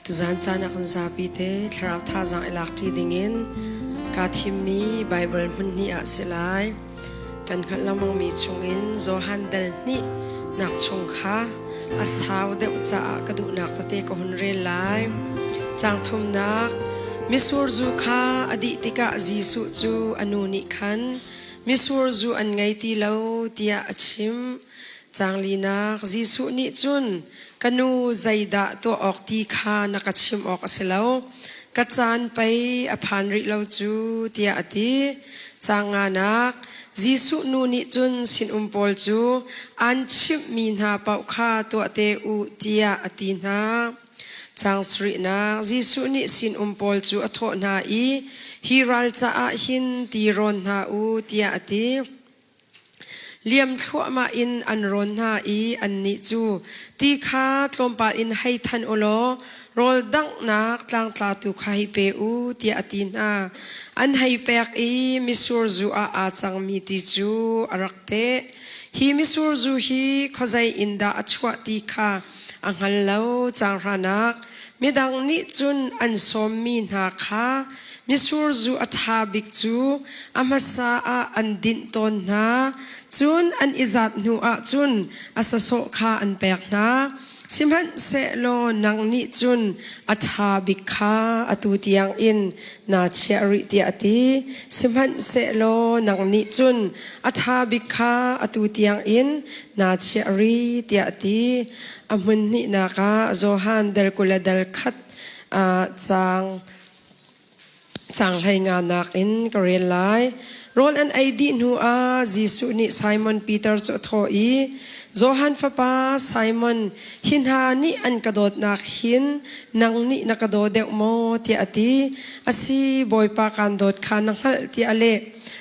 Tuzaan caan ah kan zapi te thlarau thazaang i lak ṭi dingin kaa thimmi Baibal hmun hnih ah si lai. Kan hngalh lengmangmi chungin Johan dal hnih nak chung kha a sau deuh caah ka duhnak tete ka hun rel lai. Caang thumnak Mitsur zu kha a dih tikah Jesuh cu a nu nih khan mitsur zu an ngei ti lo tiah a chimh. Caang linak Jesuh nih cun ka nu zeidah tuah awk ti kha na ka chimh awk a si lo. Ka caan pei a phan rih lo cu tiah a ti. Caang nganak Jesuh nu nih cun sinum pawl cu an chimhmi hna paoh kha tuah te u tiah a ti hna. Caang sarihnak Jesuh nih sinum pawl cu a thawh hna i hi ral caah hin ti rawn hna u tiah a ti. Liam thluahmah in an rawn hna i annih cu ti kha tlawmpal in hei than u law rawl danghnak tlangtlatu kha hei pe u tiah a ti hna. An hei pek i mitsur zu ah aa cangmi ti cu a rak teh. Hi mitsur zu hi khuazei in dah a chuah ti kha a hngal lo. Caanghranak Midang nih cun an sawmmi hna kha mitsur zu a ṭha bik cu a hmasa ah an dinh tawn hna, cun an i zat hnuah cun a sasawh kha an pek hna. Sihmanhsehlaw nang nih cun a ṭha bik kha atu tiangin naa chiah rih tiah a ti. Sihmanhsehlaw nang nih cun a ṭha bik kha atu tiangin naa chiah rih tiah a ti. A hmun hnihnak ah Johan dal 20 le dal khat caang caang 15 nak in ka rel lai. Rawl an ei dih hnu ah Jesuh nih Simon Peter cu a thawh i, Johan fapa Simon, hi hna nih an ka dawtnak hin nang nih na ka daw deuh maw? tiah a ti. A si, Bawipa kaan dawt kha na hngalh tiah a leh.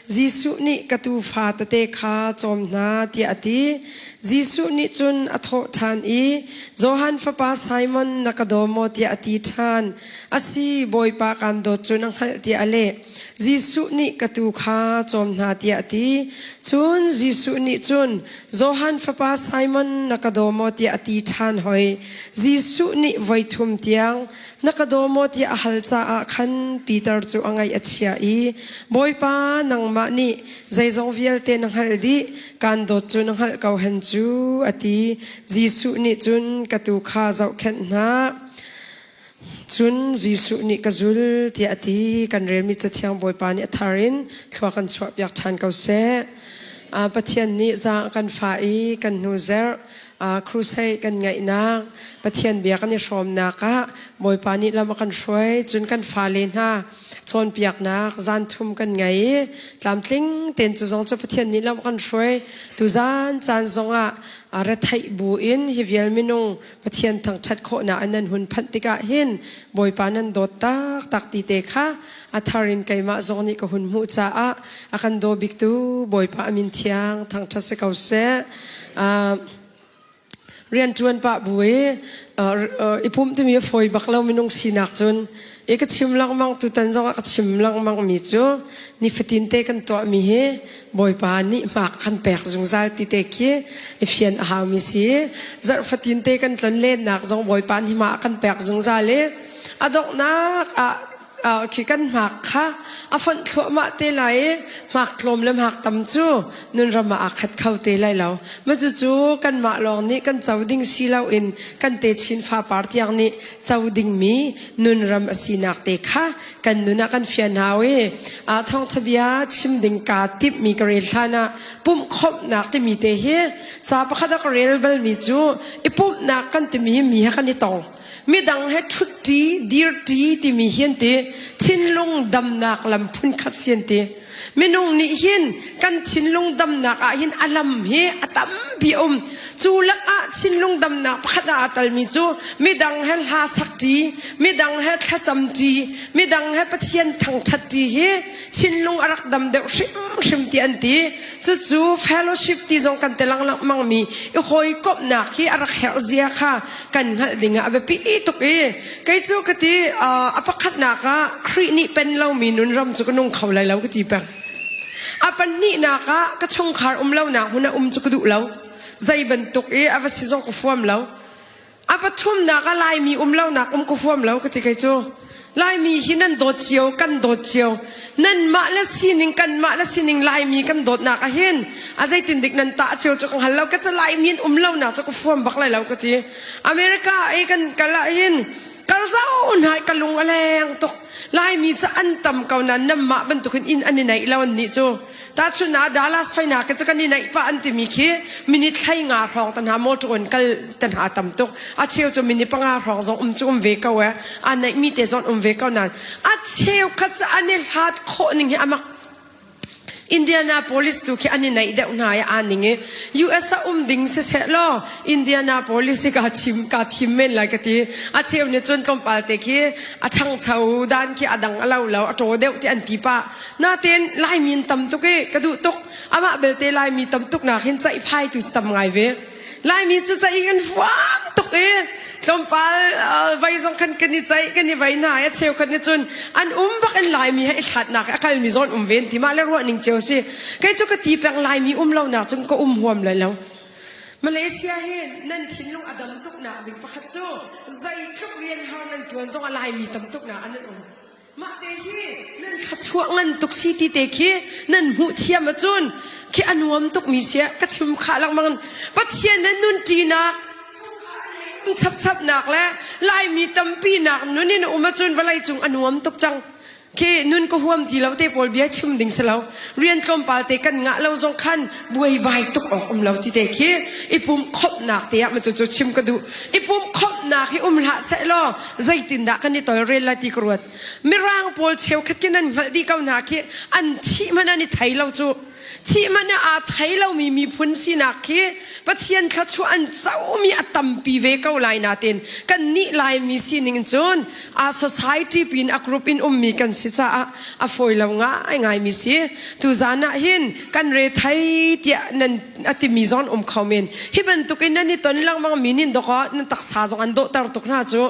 Jesuh nih ka tuufa tete kha cawm hna tiah a ti. Jesuh nih cun a thawh ṭhan i, Johan fapa Simon na ka daw maw tiah a ti ṭhan. A si, Bawipa kaan dawt cu na hngalh tiah a leh. Jesuh nih ka tuu kha cawm hna tiah a ti. Cun Jesuh nih cun, Johan fapa Simon na ka daw maw tiah a ti ṭhan hoi. Jesuh nih voi thum tiang Na ka daw maw tiah a hal caah khan Peter cu a ngaih a chia i Bawipa nangmah nih zeizong vialte na hngalh dih kaan dawt cu na hngalh ko hen cu a ti. Jesuh nih cun ka tuu kha zohkhenh hna. Cun Jesuh nih ka zul tiah a ti. Kan relmi Cathiang Bawipa nih a thar in thlua kan chuahpiak ṭhan ko seh. Pathian nih zaang a kan fah i kan hnu zerh crusade kan ngaihnak Pathian bia kan i hrawmnak ah Bawipa nih lam a kan hruai cun kan fale hna cawnpiaknak zan thum kan ngei i tlamtling tein cu zong cu Pathian nih lam a kan hruai tuzan caan zongah retheih bu in hi vial minung Pathian thangṭhat khawhnak an nan hun phanh tikah hin Bawipa nan dawt taktak ti te kha a thar in keimah zong nih ka hun hmuh caah a kan daw biktu Bawipa a min thiang thangṭhat si ko seh. Rianṭuan pah bu i i pumh timi a fawi bak lo minung sinak cun i ka chim lengmang tutan zongah ka chim lengmang mi cu nifatin te kan tuah mi hi Bawipa nih hmak kan pek zungzal ti te khi i fian a hau mi si zarh fatin te kan tlon lennak zong Bawipa nih hma kan pek zungzal i a donghnak ah khi kan hmak kha a fonh thluahmah te lai i hmak tlawm le hmak tam cu nun ram ah aa khat kho te lai lo. Mah cucu kanmah lawng nih kan co ding si loin kan techin fapar tiang nih co dingmi nun ram a sinak te kha kan nun ah kan fian hau i thawngtha bia chim ding kaa timhmi ka rel hlan ah pumhkhawmhnak timi te hi ca pakhat ah ka rel balmi cu i pumhnak kan timi mi he kan i tong. Midang he ṭhutṭi, dirṭi timi hi an ti. Thinlung damnak lam phunkhat si an ti. Minung nih hin kan thinlung damnak ah hin a lam hi a tampi a um. Cu lakah thinlung damnak pakhat ah aa telmi cu midang he hla sakṭi, midang he thlacamṭi, midang he Pathian thangṭhatṭi hi thinlung a rak dam deuh hrimhrim ti an ti. Cucu fellowship ti zong kan ti lengmang mi i hawikomhnak hi a rak herh zia kha kan hngalh ding ah a biapi tuk i kei cu ka ti a pakhatnak ah Khrih nih pen lomi nun ram cu ka nung kho lai lo ka ti peng. A pahnihnak ah ka chungkhar um lonak hmun ah um cu ka duh lo. Zei bantuk i a va si zong ka fuam lo. A pathumnak ah Laimi um lonak um ka huam lo ka ti kei cu. Laimi hi nan dawt cio, kan dawt cio. Nanmah le sining, kanmah le sining Laimi kan dawtnak ah hin a zeitin dik nan tah cio cu ka hngal lo. Ka cu Laimi in um lonak cu ka fuam bak lai lo ka ti. America i kan kal ah hin karzo hna ka lung a leng tuk. Laimi cu an tam ko nain nanmah bantukin inn an i neih lo an nih cu. Tahchun ah Dallas hoina ke cu kan i naih pah an timi khi minute 15 hrawng tan ha motor in kal tan ha tam tuk. A cheu cu minute 5 hrawng zong um cu um ve ko e. A naih mi te zong um ve ko nain a cheu khat cu an i hlat khawh ning hi amak. Indianapolis tu khi an i naih deuh hna i aa ning i US ah um ding siseh law Indianapolis hi ka chim ka thim men lai ka ti. A cheu nih cun tlawmpal te khi a ṭhangcho dan khi a dang a lo lo a ṭaw deuh ti an ti pah. Natein Laimi in tam tuk i ka duh tuk. Amah belte Laimi tam tuk nak hin ceihphai tu tam ngai ve. Laimi cu ceih kan fuam tuk i tlawmpal vai zong khan kan i ceih kan i vai hna i a cheu khat nih cun an um bak in Laimi he i hlatnak i a kalmi zawn um ven ti mah le ruah ning cio si. Kei cu ka ti peng Laimi um lo nak cun ka um huam lai lo. Malaysia hi nan thinlung a dam tuk nak ding pakhat cu zeitluk rian har nan tuan zong a Laimi tam tuk nak an um. Mah te hi nan thluachuah ngan tuk si ti te khi nan hmuh thiam ahcun khi a nuam tukmi si ka chim khah lengmang. Pathian he nunṭinak chapchapnak le Laimi tampi nak nun in um ahcun vawlei cung a nuam tuk cang. Khi nun ka huam ti lo te pawl bia chim ding si lo. Rian tlawmpal te kan ngah lo zong khan buaibai tuk awk um lo ti te khi i pum khawmhnak te ah ma cu chim ka duh. I pum khawmhnak hi um hlah seh law zeitindah kan i tolrel lai ti ka ruat. Mirang pawl cheukhat khi nan hngalh dih ko hna khi an thih hmanh an i thei lo cu. Thih hmanh ah aa thei lomi miphun sinak khi Pathian thluachuah an comi a tampi ve ko lai nain kannih Laimi sining in cun a society pin a group in ummi kan si caah a fawi lo ngaingaimi si. Tuzan ah hin kan re thei tiah nan a timi zong um kho men. Hi bantukin nan i ton lengmang mi nin dawkaw nan taksa zong an dawhter tuk hna cu.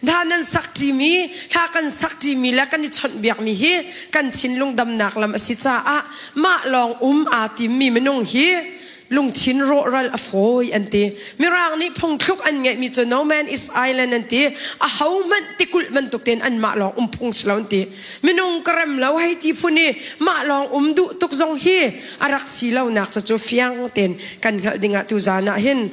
Hna nan sak ṭimi, hla kan sak ṭimi le kan i chawnhbiakmi hi kan thinlung damnak lam a si caah mah lawng um aa timmi minung hi lungthin rawhral a fawi an ti. Mirang nih phungthluk an ngeihmi cu no man is island an ti. Ahohmanh tikulh bantuk tein anmah lawng um phung si lo an ti. Minung ka rem lo hei ti phun i mah lawng um duh tuk zong hi a rak si lonak cu fiang tein kan hngalh dingah tuzan ah hin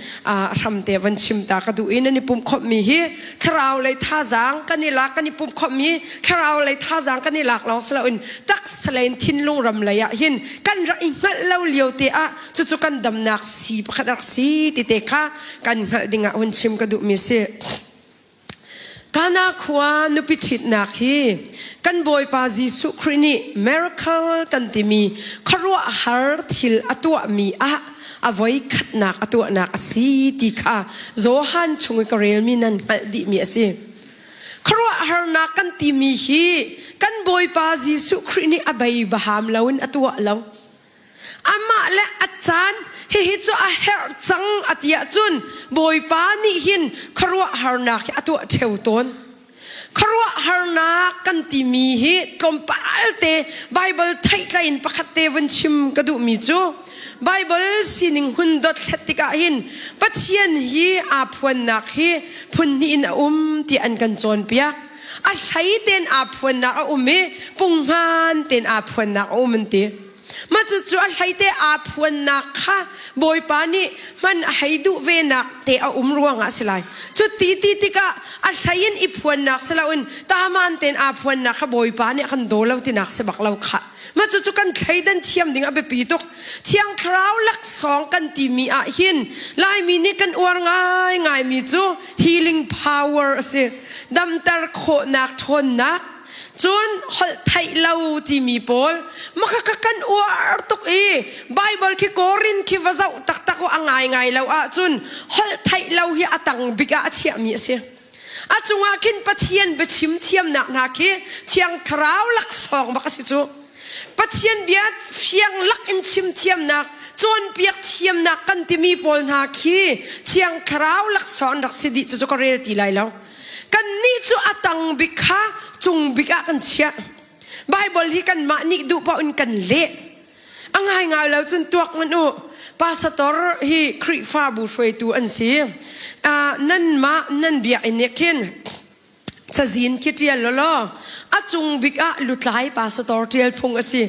hramte van chim ta ka duh i nan i pum khawmhmi hi thlarau lei thazaang kan i lak kan i pum khawmhmi thlarau lei thazaang kan i lak lawng si loin taksa lei in thinlung ram lei ah hin kan rak i hngalh lo lio te ah cucu kan damnak si pakhat rak si ti te kha kan hngalh dingah hun chim ka duhmi si. Kana khua nupi ṭhitnak hi kan Bawipa Jesuh Khrih nih miracle kan timi khuaruahhar thil a tuahmi ah a voi khatnak a tuahnak a si ti kha Johan chung i ka relmi nan hngalh dihmi a si. Khuaruahharnak kan timi hi kan Bawipa Jesuh Khrih nih a bei baham loin a tuah lo. Amah le a caan hihi cu a herh cang a ti ahcun Bawipa nih hin khuaruahharnak hi a tuah ṭheo tawn. Khuaruahharnak kan timi hi tlawmpal te Baibal theihtlai in pakhat te vun chim ka duhmi cu Baibal sining hun dothlat tikah hin Pathian hi aa phuannak hi phun hnih in a um ti an kan cawnpiak. A hlei tein aa phuannak a um i punghman tein aa phuannak a um an ti. Mah cucu a hleite aa phuannak kha Bawipa nih hman a hei duh venak te a um ruangah a si lai. Cu ti ti tikah a hlei in i phuannak si loin taman tein aa phuannak kha Bawipa nih a kan daw lo tinak si bak lo khah. Mah cucu kan thleidan thiam ding a biapi tuk. Thiang Thlarau laksawng kan timi ah hin Laimi nih kan uar ngaingaimi cu healing power a si. Damter khawhnak ṭhawnnak Cun holh theih lo timi pawl maka kan uar tuk i Bible khi Korin khi va zoh taktak u a ngaingai lo ahcun holh theih lo hi a tang bik ah a chiahmi a si. A cungah khin Pathian biachim thiamnak hna khi Thiang Thlarau laksawng bak a si cu. Pathian bia fiang lak in chim thiamnak, cawnpiak thiamnak kan timi pawl hna khi Thiang Thlarau laksawng an rak si dih cu ka rel ti lai lo. Kannih cu a tang bik kha cung bik ah kan chiah. Baibal hi kanmah nih duh paoh in kan leh. A ngaingai lo cun tuak ngan u. Pastor hi Khrihfabu hruaitu an si. Nanmah nan biakinn nih khin cazin khi ṭial law a cung bik ah lutlai pastor ṭial phung a si.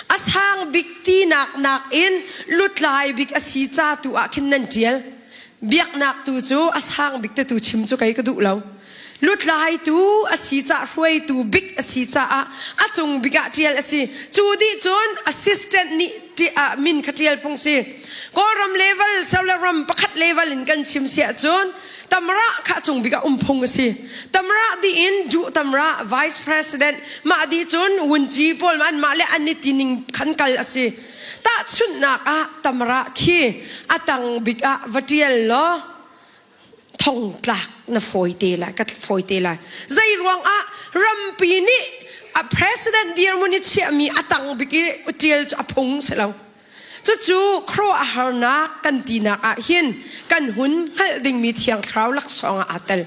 A sang bik tinak nakin lutlai bik a si ca tu ah khin nan ṭial. Biaknak tu cu a sang bik te tu chim cu kei ka duh lo. Lutlaitu a si caah hruaitu bik a si caah a cung bik ah ṭial a si. Cu dih cun assistant nih min kha ṭial phung si. Kawlram level, Sole ram pakhat level in kan chim si ahcun tamra kha a cung bik ah um phung a si. Tamra dih in duh tamra vice president mah dih cun wunci pawl anmah le an i tining khan kal a si. Tahchunhnak ah tamra khi a tang bik ah va ṭial law thongtlak na fawi te lai ka fawi te lai zei ruangah rampi nih a president dirhmun i chiahmi a tang bik i ṭial cu a phung si lo cucu khuaruahharnak kan tinak ah hin kan hun hngalh dingmi thiang thlarau laksawng ah aa tel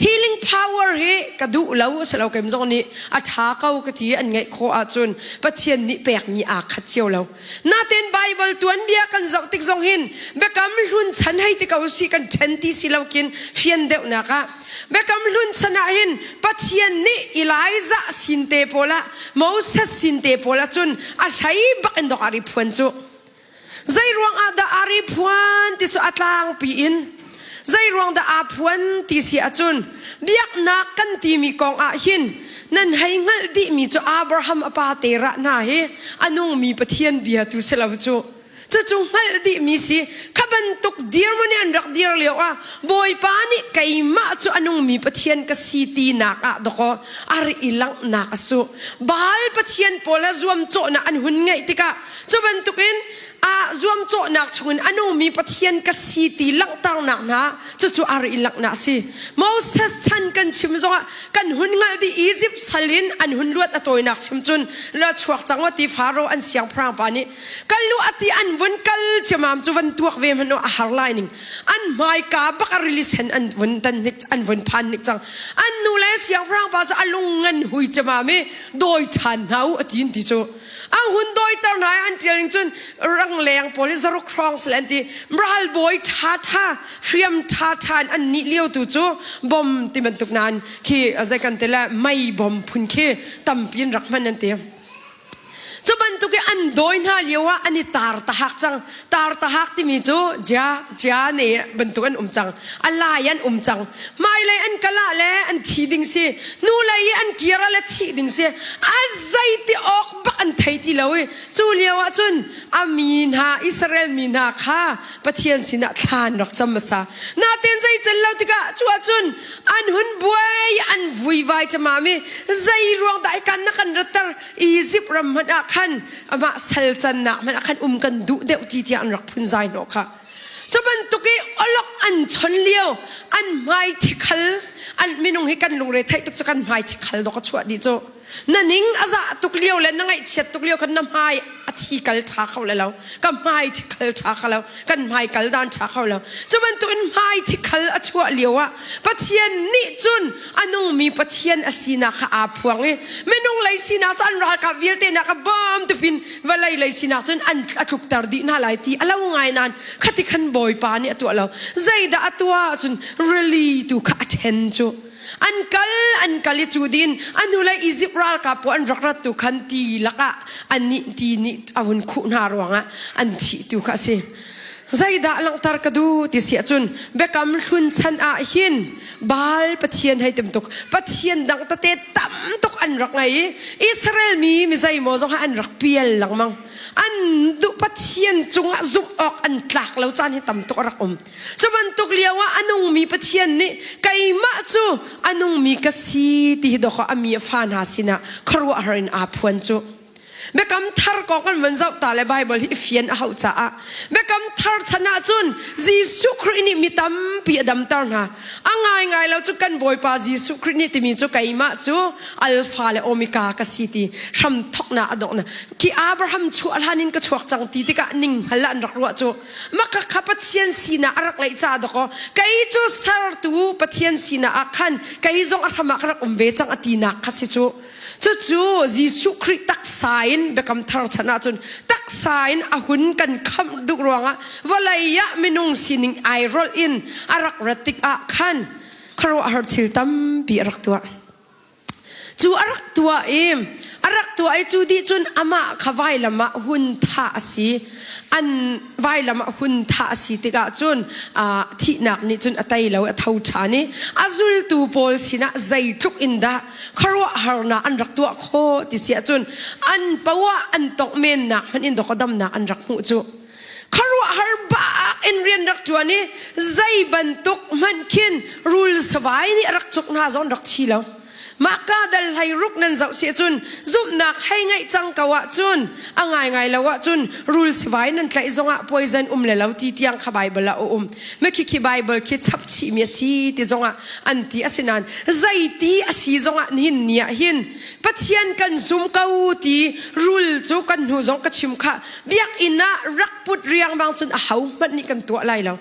healing power hi ka duh lo a si lo kem zong nih a ṭha ko ka ti an ngeih khawh ahcun Pathian nih pekmi aa khat cio lo Natin Bible tuanbia kan zoh tik zong hin Biakam Hlun chan hei ti ko si kan ṭhen ti si lo kin fian deuhnak ah Biakam Hlun chan ah hin Pathian nih Elijah sin te pawl ah Moses sin te pawl ah cun a hlei bak in dok ari phuan cu zei ruang ah dah ari phuan ti cu a tlangpi in zei ruang dah aa phuan ti si ahcun biaknak kan timi kong ah hin nan hei hngalh dihmi cu Abraham a pa te rah hna hi a nungmi Pathian bia tu si lo cu cucu hngalh dihmi si kha bantuk dirhmun i an rak dir lio ah Bawipa nih keimah cu a nungmi Pathian ka si tinak ah dakaw a ri i langhnak a su Baal Pathian pawl a zuamcawhnak an hun ngeih tikah cu bantukin a zuamcawhnak chungin a nungmi Pathian ka si ti langhternak hna cucu a ri langhnak a si. Moses chan kan chim zongah kan hun hngalh dih Egypt sal in an hun luat a tawinak chim cun la chuak cang ti Faro an siangpahrang pa nih kal lu ati an vun kal ciamam cu van tuak ve hmanh a har lai ning an hmaika bak a rili sen an vun tan hnik an vun phan hnik cang an nu le siangpahrang pa cu a lung ngan hui ciamam i dawi ṭhan hna u ati ti cu An hun dawiter hna i an ṭial ning cun rangleng pawl hi zaruk hrawng sile an ti. Ralbawi ṭhaṭha, hriam ṭhaṭha in an nih lio tu cu bom ti bantuk nain khi zei kan ti le mei bom phun khi tampi in rak hman an ti. Cu bantuk i an dawi hna lio ah an i tar tahak cang. Tar tahak timi cu jia jia ne bantuk an um cang. A lai an um cang. Hmailei an kal ah le an thi ding si. Hnulei i an kir ah le thih ding si. A zei ti awk bak an thei ti lo i cu lio ah cun a mi hna Israel mi hna kha Pathian sinah thla an rak cam hmasa. Natin zei cel lo tikah cu ah cun an hun buai an vuivai camam i zei ruang dah kan na kan ratter Egypt ram hmanh ah khan amah sal cannak hmanh ah khan um kan duh deuh ti tiah an rak phunzai hnawh kha. Cu bantuk i olok an chon lio an hmai thikhal an minung hi kan lungre theih tuk cu kan hmai thikhal dok a chuah dih cu na ning a zah tuk lio le na ngaihchiat tuk lio khan na hmai a thi kal ṭha kho le lo ka hmai thikhal ṭha kho lo kan hmai kal dan ṭha kho lo cu bantuk in hmai thikhal a chuah lio ah Pathian nih cun a nungmi Pathian a sinak kha aa phuang i minung lei sinak cu an ralkap vialte nak a bawm tupin vawlei lei sinak cun an a tlukter dih hna lai ti a lo ngai nain khati khan Bawipa nih a tuah lo zeidah a tuah ahcun rili tu kha a ṭhen cu an kal an kal i cu din a hnulei Izipt ralkap pawl an rak rat tu khan ti lakah annih ti nih a hun khuh hna ruangah an thih tu kha a si Zeidah langhter ka duh ti si ahcun biakam hlun chan ah hin Baal pathian hei timtuk pathian dang tete tam tuk an rak ngei i Israel mi mi zeimaw zong an rak pial lengmang. An duh pathian cungah zumh awk an tlak lo caan hi tam tuk a rak um. Cu bantuk lio ah a nungmi pathian nih keimah cu a nungmi ka si ti hi dawk ah a mi a fa hna sinah khuaruahhar in aa phuan cu. Biakam thar kong kan van zoh ta le Bible hi i fian a hauh caah Biakam thar chan ahcun Jesuh Khrih nih mi tampi a damter hna. A ngaingai lo cu kan Bawipa Jesuh Khrih nih timi cu keimah cu Alpha le Omega ka si ti hram thoknak a donghnak khi Abraham chuah hlan in ka chuak cang ti tikah ning hngal ah an rak ruah cu maka kha Pathian sinak a rak ngeih ca dakaw kei cu sertu Pathian sinak ah khan kei zong a hram ah ka rak um ve cang a tinak kha si cu. Cucu Jesuh Khrih taksa in Biakam Thar chan ahcun taksa in a hun kan khamh duh ruangah vawlei ah minung sining ai rolh in a rak rat tikah khan khuaruahhar thil tampi a rak tuah. Cu a rak tuah i a rak tuah i cu dih cun amah kha vailam ah hun thah a si. An vailam ah hun thah a si tikah cun thihnak nih cun a tei lo a tho ṭhan i a zultu pawl sinah zeitluk in dah khuaruahharnak an rak tuah khawh ti si ahcun an poah an tongh mennak hmanh in dawk damnak an rak hmuh cu. Khuaruahhar bak in rian rak ṭuan i zei bantuk hmanh khin rul savai nih a rak cuk hna zong rak thi lo. Mah ka dal hlei ruk nan zoh si ahcun zumhnak hei ngeih cang ko ahcun a ngaingai lo ahcun rul sivai nan tlaih zongah poison um le lo ti tiang kha Bible ah a um. Makhi khi Bible khi chap chihmi a si ti zongah an ti asinain zeiti a si zongah nihin ni ah hin Pathian kan zum ko ti rul cu kan hnu zong ka chim kha biakinn ah rak put riangmang cun a ho hmanh nih kan tuah lai lo.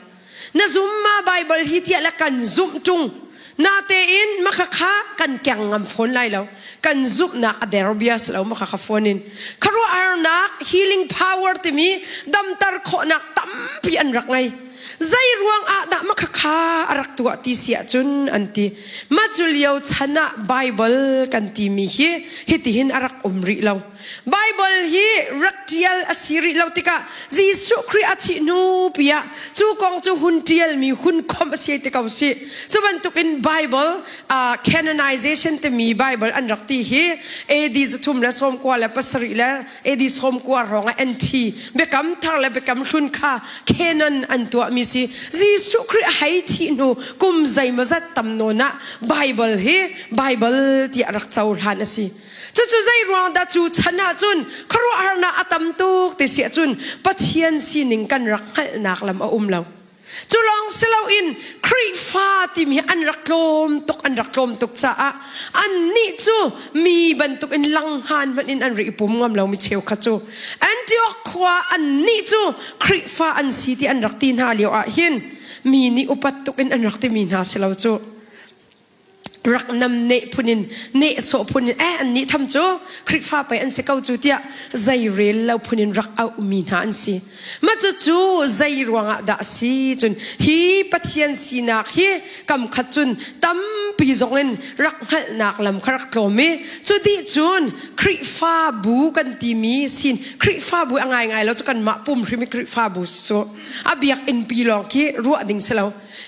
Na zum ma Bible hi tiah le kan zumh ṭung. Natein makhakha kan keng ngam fawn lai lo. Kan zumhnak a der bia si lo makhakha fawn in. Khuaruahharnak healing power timi damter khawhnak tampi an rak ngei. Zei ruang ah dah makhakha a rak tuah ti si ahcun an ti. Mah cu lio chan ah Bible kan timi hi hitihin a rak um rih lo. Baibal hi rak ṭial a si rih lo tikah Jesuh Khrih a thih hnu pi ah cu kong cu hun ṭialmi hun khomh a si te ko si. Cu bantukin Bible uh, canonization timi Bible an rak ti hi AD 397 le AD 90 hrawng ah NT biakam thar le biakam hlun kha canon an tuahmi si. Jesuh Khrih a hei thih hnu kum zeimawzat tam nawn ah Bible hi Bible tiah rak cohlan a si. Cucu zei ruang dah cu chan ahcun khuaruahharnak a tam tuk ti si ahcun Pathian sining kan rak hngalhnak lam a um lo. Cu lawng si loin Khrihfa timi an rak tlawm tuk an rak tlawm tuk caah annih cu mi bantukin langhngan hmanh in an ri i pum ngam lo mi cheukhat cu Antioch khua annih cu Khrihfa an si ti an rak ti hna lio ah hin mi nih upat tuk in an rak timi hna si lo cu. Rak nam neh phun in nehsawh phun in eh annih tham cu Khrihfa pei an si ko cu tiah zei rel lo phun in rak auhmi hna an si. Mah cucu zei ruangah dah si cun hi Pathian sinak hi kam khat cun tampi zongin rak hngalhnak lam kha rak tlawm i cu dih cun Khrihfabu kan timi sin Khrihfabu a ngaingai lo cu kanmah pum hrim i Khrihfabu cu a biakinn pi lawng khi ruah ding si lo.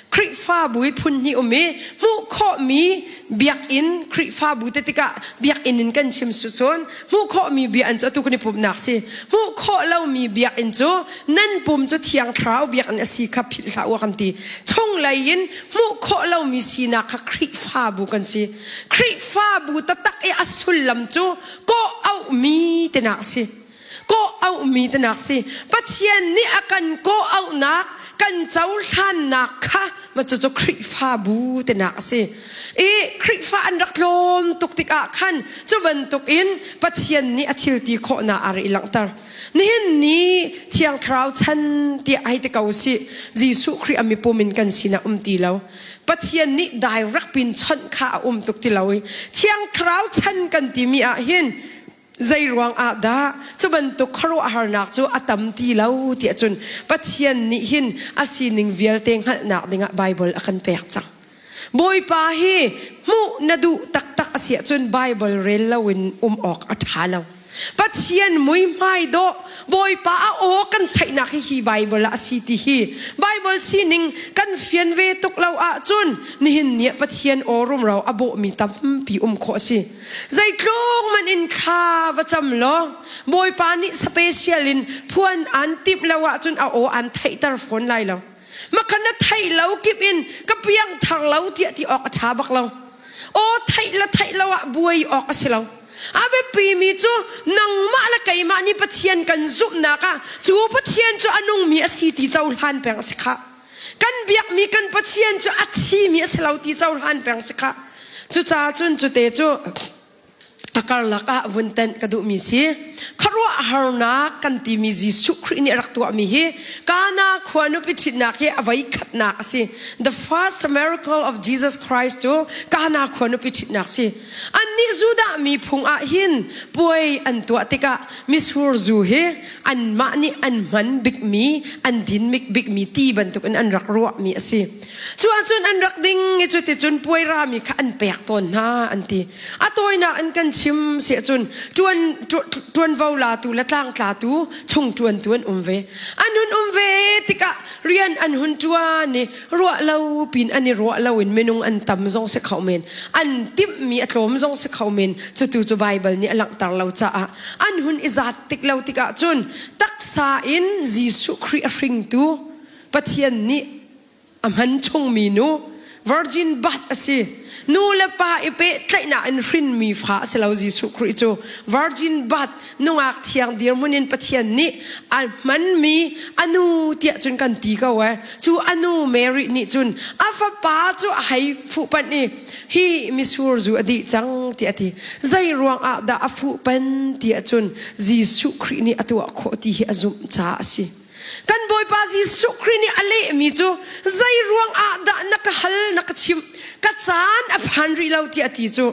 Khrihfabu i phun hnih um i hmuh khawhmi biakinn Khrihfabu te tikah biakinn in kan chim su cun hmuh khawhmi biakinn cu atu kan i pumhnak si hmuh khawh lomi biakinn cu nan pum cu thiang thlarau biakinn a si kha philh hlah u kan ti chunglei in hmuh khawh lomi sinak kha Khrihfabu kan si Khrihfabu taktak i a sullam cu kawh auhmi tinak si kawh auhmi tinak si Pathian nih a kan kawh auhnak kan cohlannak kha ma cucu Khrihfabu tinak a si i Khrihfa an rak tlawm tuk tikah khan cu bantuk in Pathian nih a thil ti khawhnak a ri langhter nihin ni Thiang Thlarau chan tiah hei ti ko si Jesuh Khrih a mipum in kan sinah um ti lo Pathian nih direct pin chawnh kha a um tuk ti lo i Thiang Thlarau chan kan timi ah hin Zei ruang ah dah cu bantuk khuaruahharnak cu a tam ti lo tiah cun Pathian nih hin a sining vialte hngalhnak dingah Baibal a kan pek cang. Bawipa hi hmuh na duh taktak a si ahcun Baibal rel loin um awk a ṭha lo. Pathian muihmai dawh Bawipa a aw kan theihnak hi hi Baibal ah a si ti hi Baibal sining kan fian ve tuk lo ahcun nihin ni ah Pathian aw rumro a bawhmi tampi um khawh a si. Zeitluk man in thla va cam law Bawipa nih special in phuan aan timh lo ahcun a aw aan theihter fawn lai lo. Makhan na theih lo kip in ka piang thar lo tiah ti awk a ṭha bak lo. Aw theih le theih lo ah buai awk a si lo. A biapimi cu nangmah le keimah nih Pathian kan zumhnak ah cu Pathian cu a nungmi a si ti cohlan peng a si khah. Kan biakmi kan Pathian cu a thimi a si lo ti cohlan peng si khah. Cucaah cun cute cu a karlak ah vun tenh ka duhmi si. Khuaruahharnak kan timi Jesuh Khrih nih a rak tuahmi hi Kana khua nupi ṭhitnak hi a voi khatnak a si. The first miracle of Jesus Christ cu Kana khua nupi ṭhitnak si. Annih Annih Judah mi phung ah hin puai an tuah tikah mitsur zu hi anmah nih an hman bikmi, an din bikmi ti bantukin an rak ruahmi a si. Cu ahcun an rak ding i cuticun puai rami kha an pek tawn hna an ti. A tawinak in kan chim si ahcun ṭuan ṭuanvo latu le tlangtlatu chung ṭuantu an um ve. An hun um ve tikah rian an hun ṭuan i ruah lo pin an i ruah lo in minung an tam zong si kho men an timhmi a tlawm zong si kho men cutu cu Baibal nih a langhter lo caah an hun i zat tik lo tikah cun taksa in Jesuh Khrih a hringtu Pathian nih a hman chungmi nu virgin birth a si nu le pa i pehtlaihnak in hrinmi fa a si lo Jesuh Khrih cu virgin birth nungak thiang dirhmun in Pathian nih a hmanmi a nu tiah cun kan ti ko eh cu a nu Mary nih cun a fapa cu a hei fuhpanh i hi misur zu a dih cang tiah a ti zei ruang ah dah a fuhpan tiah cun Jesuh Khrih nih a tuah khawh ti hi a zumh caah a si kan Bawipa Jesuh Khrih nih a lehmi cu zei ruang ah dah na ka hal na ka chimh ka caan a phan rih lo tiah a ti cu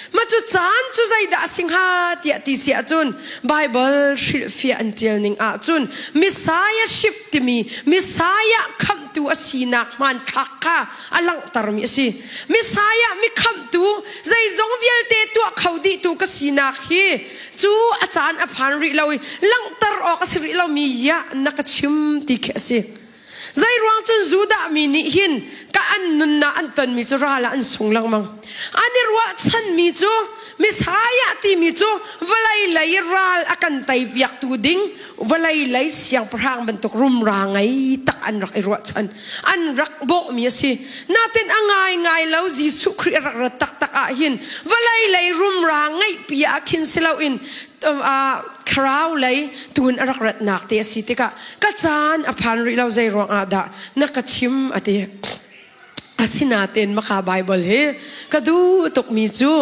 Mah cu caan cu zeidah a si hnga tiah ti si ahcun Baibal hrilhfiah an ṭial ning ahcun Messiahship timi Messiah khamhtu a sinak hmanthlak kha a langhtermi a si. Messiah mi khamhtu zeizong vialte tuah kho dihtu ka sinak hi cu a caan a phan rih lo i langhter awk a si rih lomi yah na ka chim ti khi a si. Zeiruang cun Judah mi nih hin ka an nunnak an tonmi cu ral ah an sung lengmang. An i ruahchanmi cu Messiah timi cu vawlei lei ral a kan teipiaktu ding vawlei lei siangpahrang bantuk rumra ngei tak an rak i ruahchan. An rak bawhmi a si. Natin a ngaingai lo Jesuh Khrih a rak rat taktak ah hin vawlei lei rumra ngeihpi ah khin si loin thlarau lei tun a rak ratnak te a si tikah ka caan a phan rih lo zei ruang ah dah na ka chim a ti asinain maka Bible hi ka duh tukmi cu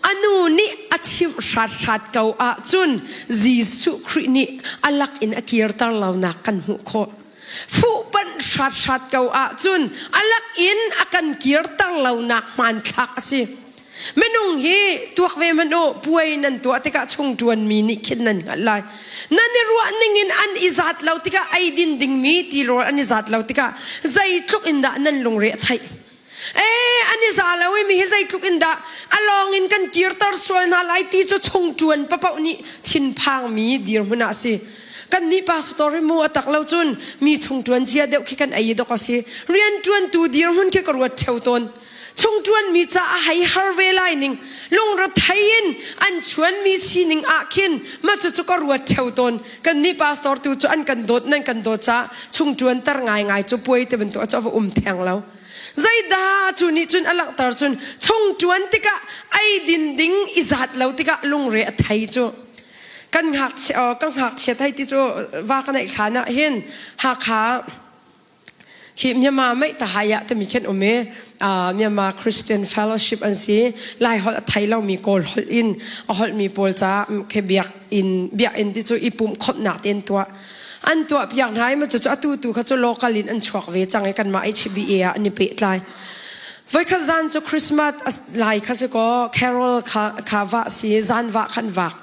a nu nih a chimh hrat ko ahcun Jesuh Khrih nih a lak in a kirter lonak kan hmuh khawh fuhpanh hrat ko ahcun a lak in a kan kirter lonak hmanthlak a si Minung hi tuak ve hmanh u puai nan tuah tikah chung ṭuanmi nih khin nan hngalh lai. Nan i ruah ning in an i zat lo tikah ei din dingmi tirawl an i zat lo tikah zeitluk in dah nan lungre a theih. Ee an i za lo i mi hi zeitluk in dah a lawng in kan kirter sual hna lai ti cu chung ṭuan papaoh nih thinphangmi dirhmun ah a si. Kannih pastor hi mu a tak lo cun mi chung ṭuan cia deuh khi kan ei dok a si. Rian ṭuantu dirhmun khi ka ruat ṭheo tawn. Chungṭuanmi caah hei har ve lai ning lungrethei in an chuanmi sining ah khin mah cucu ka ruat ṭheo tawn. Kannih pastor tu cu an kan dawt nan kan dawt caah chungṭuanter ngaingai cu puai te bantuk cu a va um theng lo. Zeidah cu nih cun a langhter cun chungṭuan tikah ei din ding i zat lo tikah lungre a thei cu. Kan ngakchia ka ngakchia thei ti cu va ka neih hlan ah hin Hakha Khi Myanmar Meihtahaya timi khin um i Myanmar Christian Fellowship an si. Lai holh a thei lomi Kawl holh in a holhmi pawl ca khi biakinn biakinn ti cu i pumh khawmhnak te an tuah. An tuah piak hna i ma cucu atu tu kha cu local in an chuak ve cang i kanmah HBA ah an i pehtlai. Voikhat zan cu Christmas lai kha si kaw carol kha kha vah si zan vah khan vak.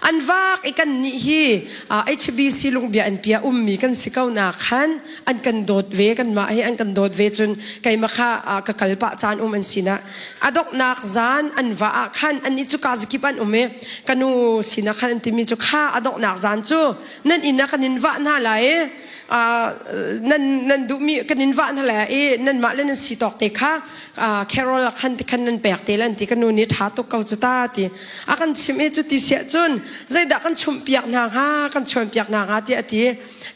An vak i kannih hi HBC lungbia an pia ummi kan si ko na khan an kan dawt ve kanmah hi an kan dawt ve cun keimah kha ka kal pah caan um an sinah a donghnak zan an va ah khan annih cu kazakip an um i ka nu sinah khan an timi cu kha a donghnak zan cu nan inn ah kan in vah hna lai i nan nan duhmi kan in vah hna lai i nanmah le nan si tawk te kha Carol ah khan ti khan nan pek te lan ti ka nu nih ṭha tuk ko cu ta ti a kan chim i cuti siah cun zeidah kan chumh piak hna hnga kan chuan piak hna hnga tiah a ti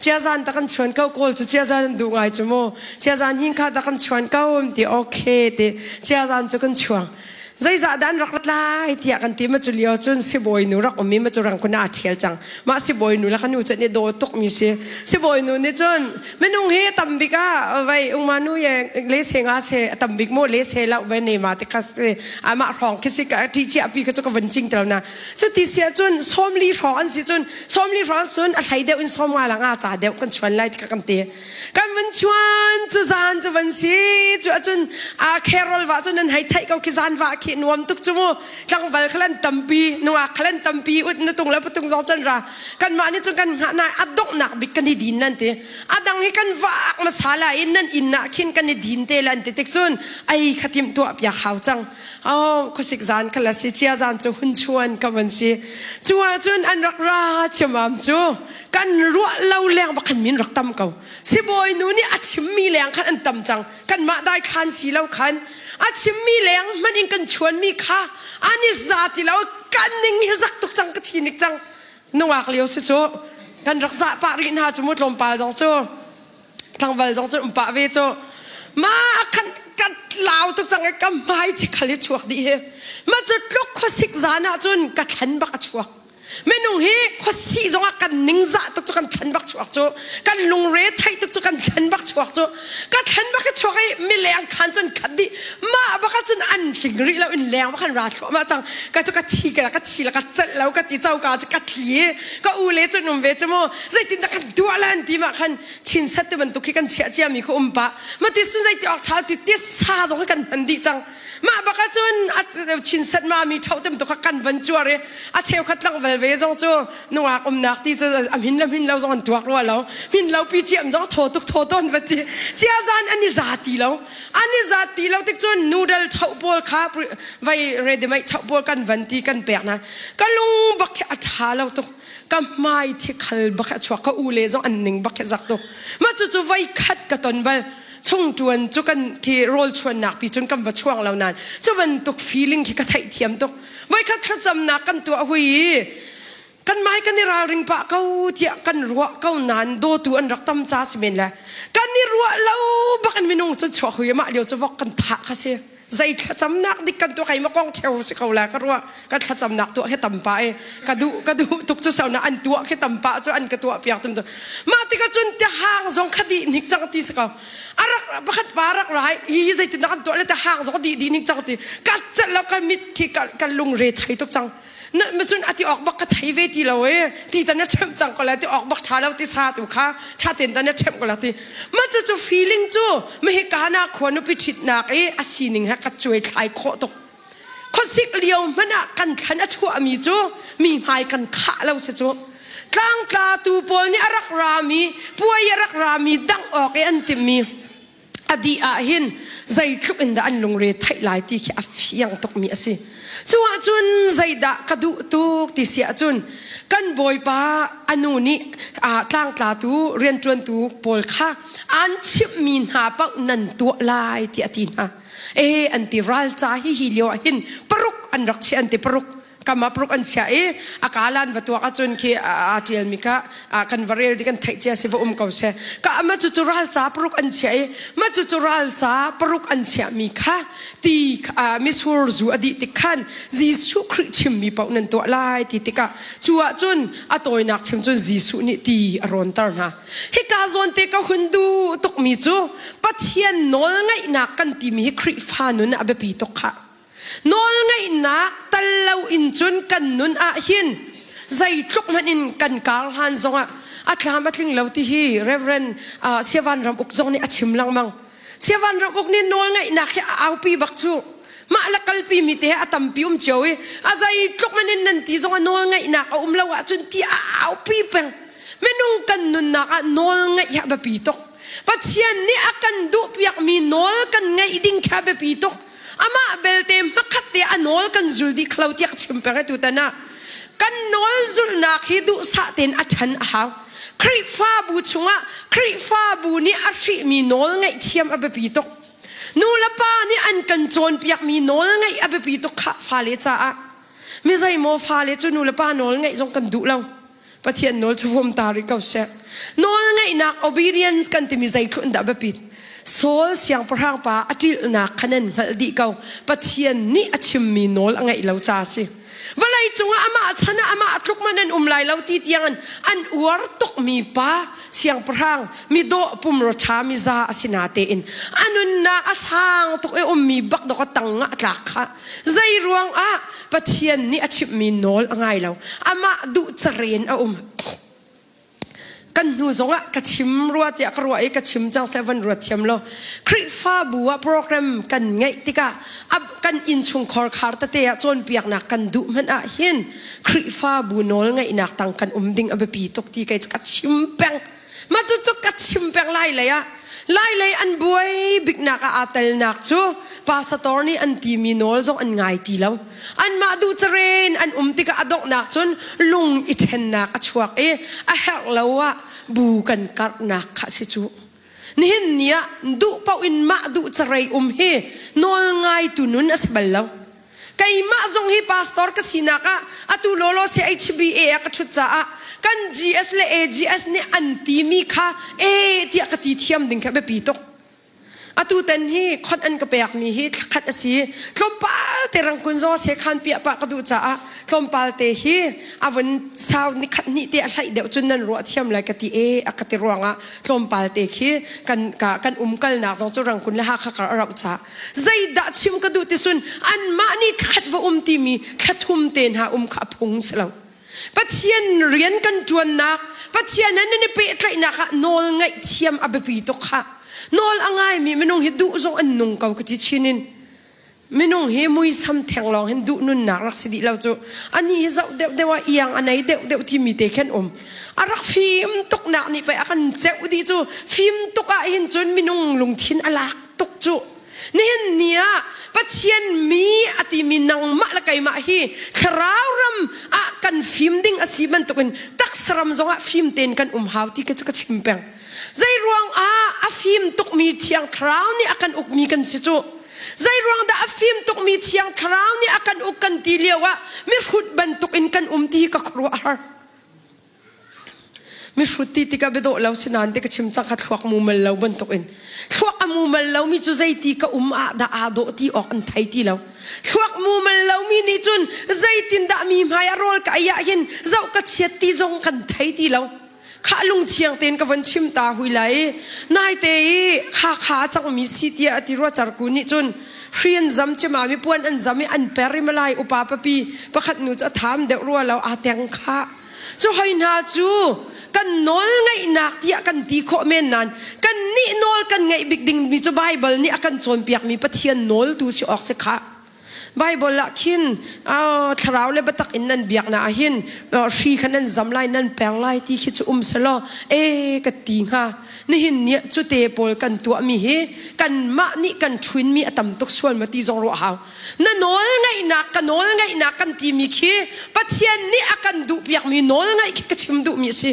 chiazan ta kan chuan ko kawl cu chiazan an duh ngai cu mu chiazan hin kha ta kan chuan ko ti okay ti chiazan cu kan chuang zeizah dah an rak rat lai tiah kan ti ma cu lio cun sibawi nu rak um i ma cu rangkun ah a ṭhial cang mah sibawi nu le ka nu cu an i daw tuk mi si sibawi nu nih cun minung hi tambik ah vai ungma nu ye le se nga se tambik mo le se lau ve ne ma te kha se amah hrawng khi si ka ṭi chia pi kha cu ka van cing tel na cu ti sia cun sawmli hrawng an si cun sawmli hrawng cun a hlei deuh in sawm nga la nga ca deuh kan chuan lai ti ka kan ti kan van chuan cu zan cu van si cu acun a carol va cun nan hei theih ko khi zan va khi. khi nuam tuk cu mu. Tlangval khalan tampi, nungak khalan tampi ut na tung le patung zong cun ra. Kanmah nih cun kan hngah nai a donghnak bik kan i din nan ti. A dang hi kan vak masala in nan inn ah khin kan i din te lan ti tik cun ai khatim tuah piak hau cang. Oh, khuasik zan khala si chia zan cu hun chuan ka van si. Cu ah cun an rak ra chiamam cu kan ruah lo leng bak khan min rak tam ko. Sibawi nu nih a chimmi leng khan an tam cang. Kanmah dai khan si lo khan a chimmi leng hmanh in kan chuanmi kha an i za ti lo kan ning hi zak tuk cang ka thi nik cang. Nungak lio si cu kan rak zah pah rih hna cu mu tlawmpal zong cu tlangval zong cu um pah ve cu ma khan kan lau tuk cang i ka hmai thi khal hi chuak dih hi ma cu tluk khuasik zan ah cun ka thlan bak a chuak minung hi khuasih zongah kan ningzah tuk cu kan thlan bak chuak cu kan lungre theih tuk cu kan thlan bak chuak cu ka thlan bak i chuak i mileng khan cun khat dih mah bak ah cun an tling rih lo in leng bak khan ra thluahmah cang ka cu ka thi ka ka thi la ka celh lo ka ti coka cu ka thli ka u le cun um ve cu mu zeitin dah kan tuah lan ti mah khan chinset te bantuk khi kan chiah cia mi khu um pa ma ti sun zei ti awk ṭhal ti ti sa zong hi kan hman dih cang mah bak ah cun chinset ma mi ṭho tem tu kha kan van cuar i a cheukhat tlangval ve zong cu nungak umnak ti cu a hmin le hmin lo zong an tuak rua lo hmin lo pi ciam zong thaw tuk thaw ton va ti chia zan an i za ti lo an i zat ti lo tik cun noodle ṭho pawl kha vai ready made ṭho pawl kan van ti kan pek na ka lung bak khi a ṭha lo tuk ka hmai thi khal bak a chuak ka u le zong an ning bak khi zak tuk mah cu cu voi khat ka ton bal chung tuan cu kan khi rawl chuannak pi cun kan va chuang lo nan cu bantuk feeling khi ka theih thiam tuk voi khat thlacamnak kan tuah hui i kan mai kan i ralring pah ko tiah kan ruah ko nain dawtu an rak tam ca si men le kan i ruah lo bak in minung cu chuak hui mah lio cu vok kan thah kha si zei thlacamnak dik kan tuah kai ma kong theu si ko la ka ruah kan thlacamnak tuah khi tam pa e ka duh ka duh tuk cu sau na an tuah khi tam pa cu an ka tuah piak tum tu mah tikah cun te hang zong kha di nik cang ti si ko arak pakhat pa rak rai hi hi zeitin dah kan tuah le te hang zong di di nik cang ti ka celh lo ka mit khi ka lungre thei tuk cang na cun a ti awk bak ka thei ve ti lo e ti ta na ṭhemh cang ko la ti awk bak ṭha lo ti sa tu kha ṭha ten ta na ṭhemh ko la ti ma cu cu feeling cu ma hi kana khua nupi ṭhitnak i a sining he ka cuai thlai khawh tuk khuasik lio hmanh ah kan thlan a chuah mi cu mi hmai kan khah lo si cu tlangtla tu pawl nih a rak rami puai a rak rami dangh awk i an timmi a dih ah hin zeitluk in dah an lungre theih lai ti khi a fiang tukmi a si. Cu ahcun zeidah ka duh tuk ti si ahcun kan bawipa a nu nih tlangtlatu rianṭuantu pawl kha an chimhmi hna paoh nan tuah lai tiah a ti hna. E an ti ralca hi hi lio ah hin paruk an rak chiah an ti paruk kama pruk an chia i a kalan va tuak ahcun khi aa ṭialmi kha kan va rel ti kan theih cia si va um ko seh ka ma cu cu ralca paruk an chia i ma cu cu ralca paruk an chiahmi kha ti misur zu a dih tik khan Jesuh Khrih chimmi paoh nan tuah lai ti tikah cu ahcun a tawinak chim cun Jesuh nih ti a rawnter hna hika zawn te ka hun duh tukmi cu Pathian nawl ngaihnak kan timi hi Khrihfa nun a biapi tuk khah Nawlngaihnak tal lo in cun kan nun ah hin zeitluk hmanh in kan kar hlan zongah a thlam a tling lo ti hi Reverend uh, Siavan Ram Uk zong nih a chim lengmang. Siavan Ram Uk nih nawlngaihnak hi a aupi bak cu. Mah la kalpi mi te a tampi um cio i a zeitluk hmanh in nan ti zong a nawlngaihnak a um lo ahcun ti a aupi peng. Minung kan nunnak ah nawlngaih hi a biapi tuk. Pathian nih a kan duhpiakmi nawl kan ngaih ding kha biapi tuk. Amah belte hmakhat te a nawl kan zul dih khlo tiah ka chim peng tutan ah. Kan nawl zulhnak hi duhsah tein a ṭhan a hau. Khrihfabu chungah Khrihfabu nih a hrihmi nawl ngaihthiam a biapi tuk. Nu le pa nih an kan cawnpiakmi nawl ngaih a biapi tuk khah fale caah. Mi zeimaw fale cu nu le pa nawl ngaih zong kan duh lo. Pathian nawl cu vum ta rih ko seh. Nawlngaihnak obedience kan timi zeitluk in dah biapit. Saul siangpahrang pa a ṭilhnak kha nan hngalh dih ko. Pathian nih a chimmi nawl a ngaih lo ca a si. Vawlei cungah amah chan ah amah tluk man an um lai lo ti tiang in an uar tukmi pa siangpahrang midawh pumraw ṭha miza a si natein a nunnak a sang tuk i ummi bak dok a tang ah a tlak kha Zei ruangah Pathian nih a chimhmi nawl a ngai lo. Amah duh caren a um. Kan hnu zongah ka chim rua tiah ka ruah i ka chim cang seh van ruat thiam lo. Khrihfabu ah program kan ngeih tikah kan innchungkhar khar tete ah cawnpiaknak kan duh hmanh ah hin Khrihfabu nawl ngeihnak tang kan um ding a biapi tuk ti kei cu ka chim peng. Mah cucu ka chim peng lai lei ah lai lei an buai biknak ah aa telnak cu pastor nih an timi nawl zong an ngai ti lo. Anmah duh caren an um tikah a donghnak cun lung i ṭhennak a chuak i a herh lo ah bu kan karhnak kha si cu. Nihin ni ah duh paoh in mah duh carei um hi nawl ngaitu nun a si bal lo. Keimah zong hi pastor ka sinak ah atu lawlaw CHBA ah ka ṭhut caah kan GS le AGS nih an timi kha e tiah ka ti thiam ding kha biapi tuk. Atu tan hi khot an ka pekmi hi thlakhat a si. Tlawmpal te rangkun zaw sekhan piah pah ka duh caah tlawmpal te hi a vun sau ni khat hnih te a hlaih deuh cun nan ruah thiam lai ka ti e a ka ti ruangah tlawmpal te khi kan ka, kan umkalnak zong cu rangkun le Hakha kar a rauh caah zeidah chim ka duh ti sun anmah nih khat va um timi thlathum te hna um kha a phung si lo Pathian rian kan ṭuannak Pathian he nan i pehtlaihnak ah nawl ngaih thiam a biapi tuk kha nawl a ngaimi minung hi duh zong an nung ko ka ti chin in minung hi muisam theng lawng hin duh nunnak rak si dih lo cu ani hi zoh deuh deuh ah iang a nei deuh deuh timi te khan um a rak fim tuknak nih pei a kan ceuh dih cu fim tuk ah hin cun minung lungthin a lak tuk cu nihin ni ah Pathian mi a timi nangmah le keimah hi thlarau ram ah kan fim ding a si bantukin taksa ram zongah fim tein kan um hau ti ka cu ka chim peng zei ruang ah a fim tukmi thiang thlarau nih a kan ukmi kan si cu zei ruang dah a fim tukmi thiang thlarau nih a kan uk kan ti lio ah mihrut bantukin kan um ti hi ka khuaruah har Mihrut ti tikah biadawh lo si nain ti ka chim cang kha thluak mumal lo bantukin. Thluak a mumal lomi cu zeiti ka um ah dah aa dawh ti awk an thei ti lo. Thluak mumal lomi nih cun zeitindah mi hmai ah rawl ka ei ah hin zoh ka chiat ti zong kan thei ti lo. Khah lungthiang tein ka von chim ta hui lai. Naite i kha kha a cangmi si tiah a ti rua carku nih cun hri an zam cima mi puan an zam i an per i malai upa papi pakhat nu cu a tham deuh rua lo aa teng kha. Cu hoi hna cu kan nawl ngeihnak tiah kan ti khawh men nain kan nih nawl kan ngeih bik dingmi cu Baibal nih a kan cawnpiakmi Pathian nawl tu si awk si khah. Baibal ah khin thlarau le biatak in nan biaknak ah hin hri kha nan zam lai nan per lai ti khi cu um selaw e ka ti hnga nihin ni cu te pawl kan tuahmi hi kanmah nih kan ṭhuinmi a tam tuk sual ma ti zong ruah hau Na nawl ngaihnak ka nawl ngaihnak kan timi khi Pathian nih a kan duhpiakmi nawl ngaih khi ka chim duhmi a si.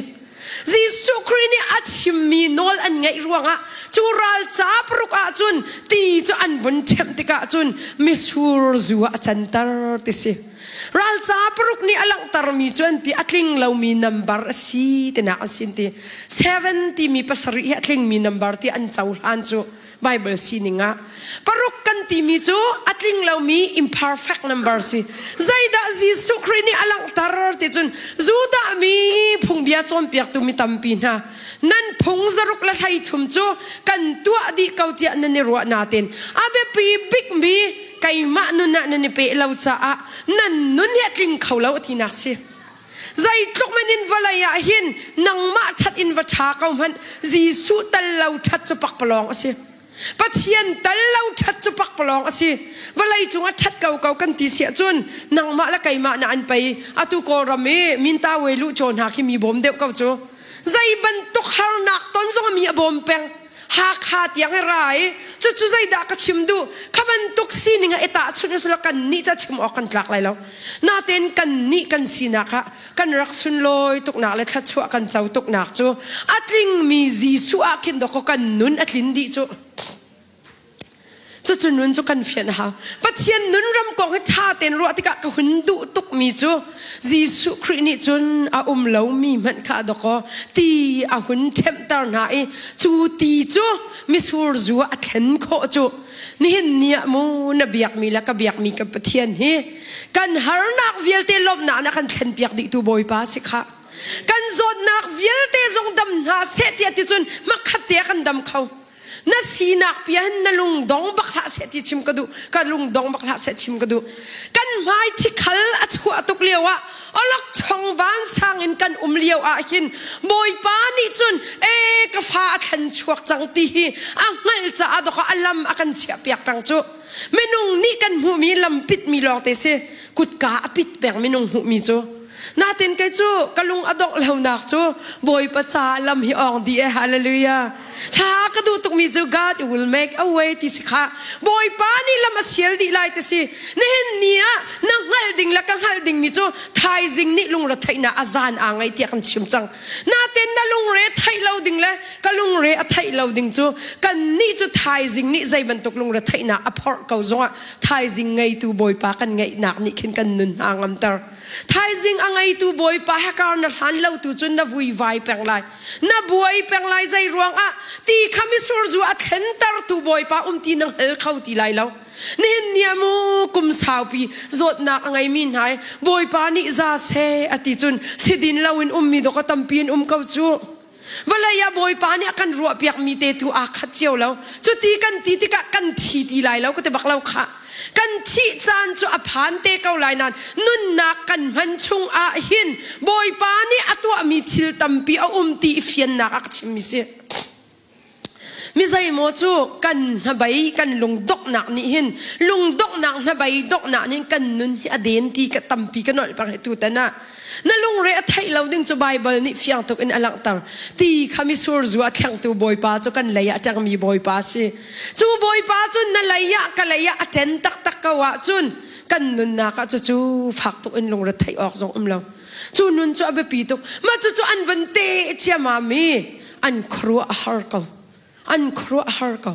Jesuh Khrih nih a chimmi nawl an ngaih ruangah cu ral ca paruk ahcun ti cu an vun ṭhemh tikah cun misur zu ah a canter ti si. Ral ca paruk nih a langhtermi cu an ti a tling lomi nambar a si tinak an sin ti. Seven timi pasarih hi a tlingmi nambar ti an cohlan cu Bible sining ah paruk kan timi cu a tling lomi imperfect number si zeidah Jesuh Khrih nih a langhter ti cun Judah mi phungbia cawnpiaktu mi tampi hna nan phung zaruk le 13 cu kan tuah dih ko tiah nan i ruah natin a biapi bikmi keimah nun ah nan i peh lo caah nan nun hi a tling kho lo a tinak si Zeitluk man in vawlei ah hin nangmah ṭhat in va ṭha ko hmanh Jesuh tal lo ṭhat cu pakpalawng a si. Pathian tal lo ṭhat cu pakpalawng a si. Vawlei cungah ṭhat ko ko kan ti siah cun nangmah le keimah na an pei atu Kawlram i minta we lu caw hna khi mi bawm deuh ko cu. Zei bantuk harnak ton zong mi a bawm peng. Hakha tiang i ra i cucu zeidah ka chim duh kha bantuk sining ah i tahchunh usila kan nih ca chim awk kan tlak lai lo natein kan nih kan sinak ah kan rak sunlawi tuknak le thluachuah kan co tuknak cu a tlingmi Jesuh ah khin dawkaw kan nun a tlin dih cu Cucu nun cu kan fian a hau. Pathian nun ram kong hi ṭha tein ruah tikah ka hun duh tukmi cu Jesuh Khrih nih cun a um lomi hmanh kha dawkaw ti a hun ṭhemhter hna i cu ti cu misur zu ah a thlen khawh cu nihin ni ah mu na biakmi le ka biakmi ka Pathian hi kan harnak vialte lawmhnak na kan thlenpiak dihtu Bawipa si khah. Kan zawtnak vialte zong dam hna seh tiah ti cun hmakhat te ah kan dam kho. Na sinak pi hin na lung dong bak hlah seh ti chim ka duh. Ka lung dong bak hlah seh chim ka duh. Kan hmai thikhal a chuah tuk lio ah. Awlokchong vansang in kan um lio ah hin Bawipa nih cun e ka fa a thlen chuak cang ti hi a hngalh caah dawk a lam a kan chiah piak peng cu. Minung nih kan hmuhmi lam pitmi lawng te si. Kutka a pit peng minung hmuhmi cu. Natin kei cu ka lung a dongh lonak cu Bawipa caah lam hi awng dih e hallelujah. Hla ka duh tukmi cu God will make a way ti si kha. Bawipa nih lam a sial dih lai ti si. Nihin ni ah na hngalh ding le ka hngalh dingmi cu thaizing nih lungre theihnak a zan aa ngei tiah kan chim cang. Natin na lungre theih lo ding le ka lungre a theih lo ding cu kan nih cu thaizing nih zei bantuk lungre theihnak a phorh ko zongah thaizing ngeitu Bawipa kan ngeihnak nih khin kan nun hna ngamter. Thaizing a ngeitu Bawipa he kar na hlan lo tu cun na vuivai peng lai. Na buai peng lai zei ruangah ti kha misur zu a thlentertu Bawipa um ti na hngal kho ti lai lo. Nihin ni ah mu kum saupi zawtnak a ngeimi hna i Bawipa nih za seh a ti cun sidin loin ummi dawk a tampi in um ko cu. Vawlei ah Bawipa nih a kan ruahpiakmi te tu aa khat cio lo. Cuti kan ti tikah kan thi ti lai lo ka ti bak lo khah. Kan thih caan cu a phan te ko lai nain nunnak kan hman chung ah hin Bawipa nih a tuahmi thil tampi a um ti i fiannak a ka chimmi si. Mi zeimaw cu kan hnabei kan lungdonghnak nih hin lungdonghnak hnabei donghnak nih kan nun hi a den ti ka tampi ka nolh pang hi tutan ah na lungre a theih lo ding cu Baibal nih fiang tuk in a langhter ti kha misur zu a thlengtu Bawipa cu kan lei ah a ṭengmi Bawipa a si cu Bawipa cu na lei ah ka lei ah a ṭen taktak ko ahcun kan nunnak ah cucu fak tuk in lungre theih awk zong um lo cu nun cu a biapi tuk mah cucu an van te ciamam i an khuaruah a har ko an khuaruah a har ko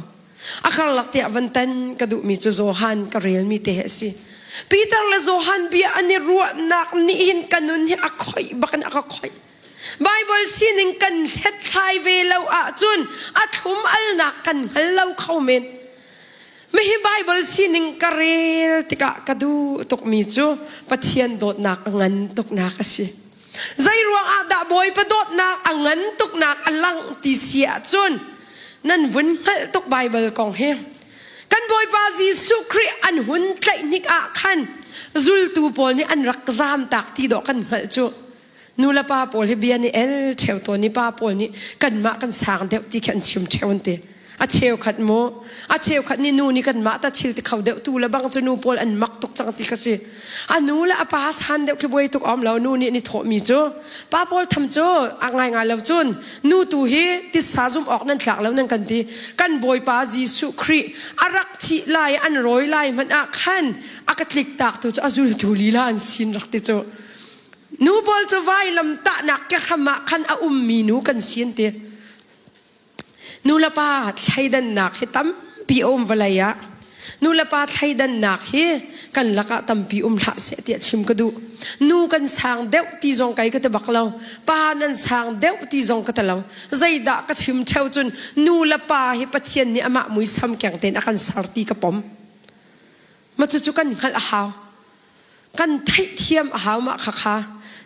a karlak tiah van tan ka duhmi cu Johan ka relmi te hi a si Peter le Johan bia an i ruahnak nih hin ka nun hi a khoih bak in a ka khoih Bible sining kan hlethlai ve lo ahcun a thlum alnak kan hngal lo kho men Mihi Bible sining ka rel tikah ka duh tukmi cu Pathian dawtnak a ngan tuknak a si. Zei ruang ah dah Bawipa dawtnak a ngan tuknak a langh ti si ahcun nan vun hngalh tuk Bible kong hi. Kan Bawipa Jesuh Khrih an hun tlaih hnik ah khan zultu pawl nih an rak zaamtak ti dawh kan hngalh cu. Nu le pa pawl hi bia nih el ṭheo tawn i pa pawl nih kanmah kan sang deuh ti khi an chim ṭheo an ti. A cheukhat mu, a cheukhat nih nu nih kanmah ta thil ti kho deuh tu le bang cu nu pawl an mak tuk cang ti kha si. A nu le a pa san deuh khi buai tuk om lo nu nih ni thawhmi cu pa pawl tham cu a ngaingai lo cun nu tu hi titsa zum awk nan tlak lo nan kan ti. Kan Bawipa Jesuh Khrih a rak thih lai an rawi lai hmanh ah khan a ka tlik tak tu cu a zultu lila an sin rak ti cu. Nu pawl cu vailam tahnak kehram ah khan a ummi nu kan si an ti. Nu le pa thleidannak hi tampi a um vawlei ah. Nu le pa thleidannak hi kan lakah tampi um hlah seh tiah chim ka duh. Nu kan sang deuh ti zong kai ka ti bak lo. Pa nan sang deuh ti zong ka ti lo. Zeidah ka chim ṭheo cun nu le pa hi Pathian nih amah muisam keng tein a kan ser ti ka pom. Ma cucu kan hngalh a hau. Kan theihthiam a hau mah khakha.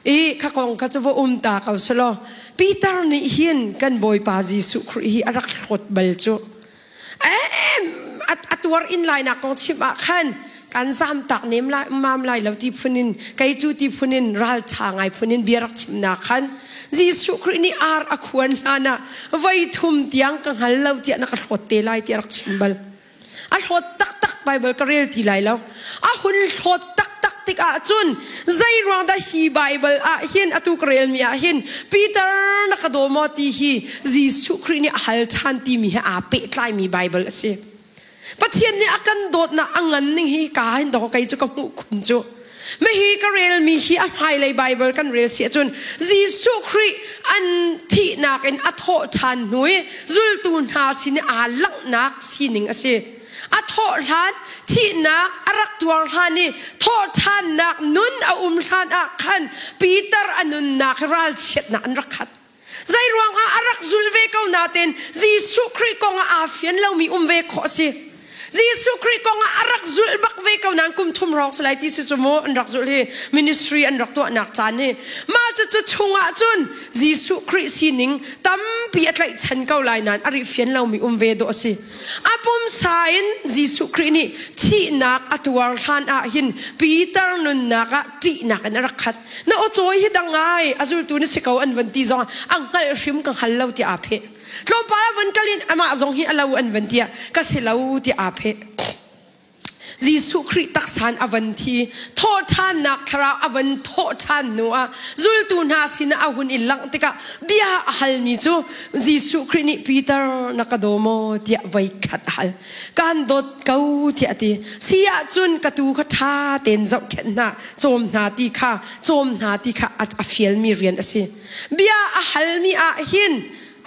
I kha kong kha cu va um ta ko selaw Peter nih hin kan Bawipa Jesuh Khrih hi a rak hlawt bal cu. A tuar in lai nak kong chim ah khan kan zam tak nem lai mam lai lo ti phun in kei cu ti phun in ral tha ngai phun in bia rak chim nak khan Jesuh Khrih nih ar a khuan hlan ah voi thum tiang ka hngal lo tiah na ka hlawt te lai tiah rak chim bal. A hlawt taktak Bible ka rel ti lai lo. A hun hlawt taktak tikah cun zei ruang dah hi Bible ah hin atu ka relmi ah hin Peter na ka daw maw ti hi Jesuh Khrih nih a hal ṭhan timi he aa pehtlaimi Bible a si. Pathian nih a kan dawtnak a ngan ning hi ka hin dawk kei cu ka hmuh khun cu. Mahi ka relmi hi a hmailei Bible kan rel si ahcun Jesuh Khrih an thihnak in a thawh ṭhan hnu i zultu hna sin i aa langhnak sining a si. A thawh hlan, thihnak a rak tuar hlan i thawh ṭhannak nun a um hlan ah khan Peter a nunnak hi ralchiatnak an rak khat. Zei ruangah a rak zul ve ko nain Jesuh Khrih kong ah aa fian lomi um ve khawh a si. Jesuh Khrih kong ah a rak zulh bak ve ko nain kum thum hrawng si lai ti si cu mu an rak zulh hi ministry an rak tuahnak caan hi mah cucu chungah cun Jesuh Khrih sining tampi a tlaihchan ko lai nain a rih fian lomi um ve dawh a si. A pumsa in Jesuh Khrih nih thihnak a tuar hlan ah hin Peter nunnak ah ṭihnak in a rak khat. Na aw cawi hi dang ngai a zultu na si ko an van ti zong a hngalh hrim ka hngal lo ti aa pheh. Tlawmpal a van kal in amah zong hi a lo an van tiah ka si lo ti aa pheh. Jesuh Khrih taksa in a van thi thawhṭhannak thlarau a van thawhṭhan hnu ah zultu hna sinah a hun i langh tikah bia a halmi cu Jesuh Khrih nih Peter na ka daw maw tiah voi khat a hal. Kaan dawt ko tiah a ti. Si ahcun ka tuu kha ṭha tein zohkhenh hna, cawm hna ti kha cawm hna ti kha a fialmi rian a si. Bia a halmi ah hin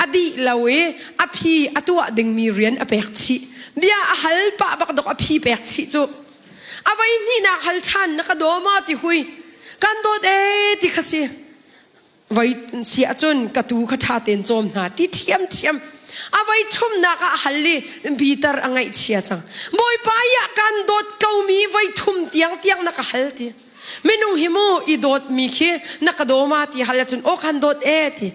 a dih lo i a phi a tuah dingmi rian a pek chih. Bia a hal pah bak dok a phi pek chih cu. A voi hnihnak hal ṭhan na ka daw maw ti hui. Kan dawt ee ti kha si. Voi si ahcun ka tuu kha ṭha tein cawm hna ti ṭhiamṭhiam. A voi thumnak ah a hal i Peter a ngaihchia cang. Bawipa ah kan dawt komi voi thum tiang tiang na ka hal ti. Minung hi mu i dawtmi khi na ka daw ma ti hal ahcun aw kan dawt ee ti.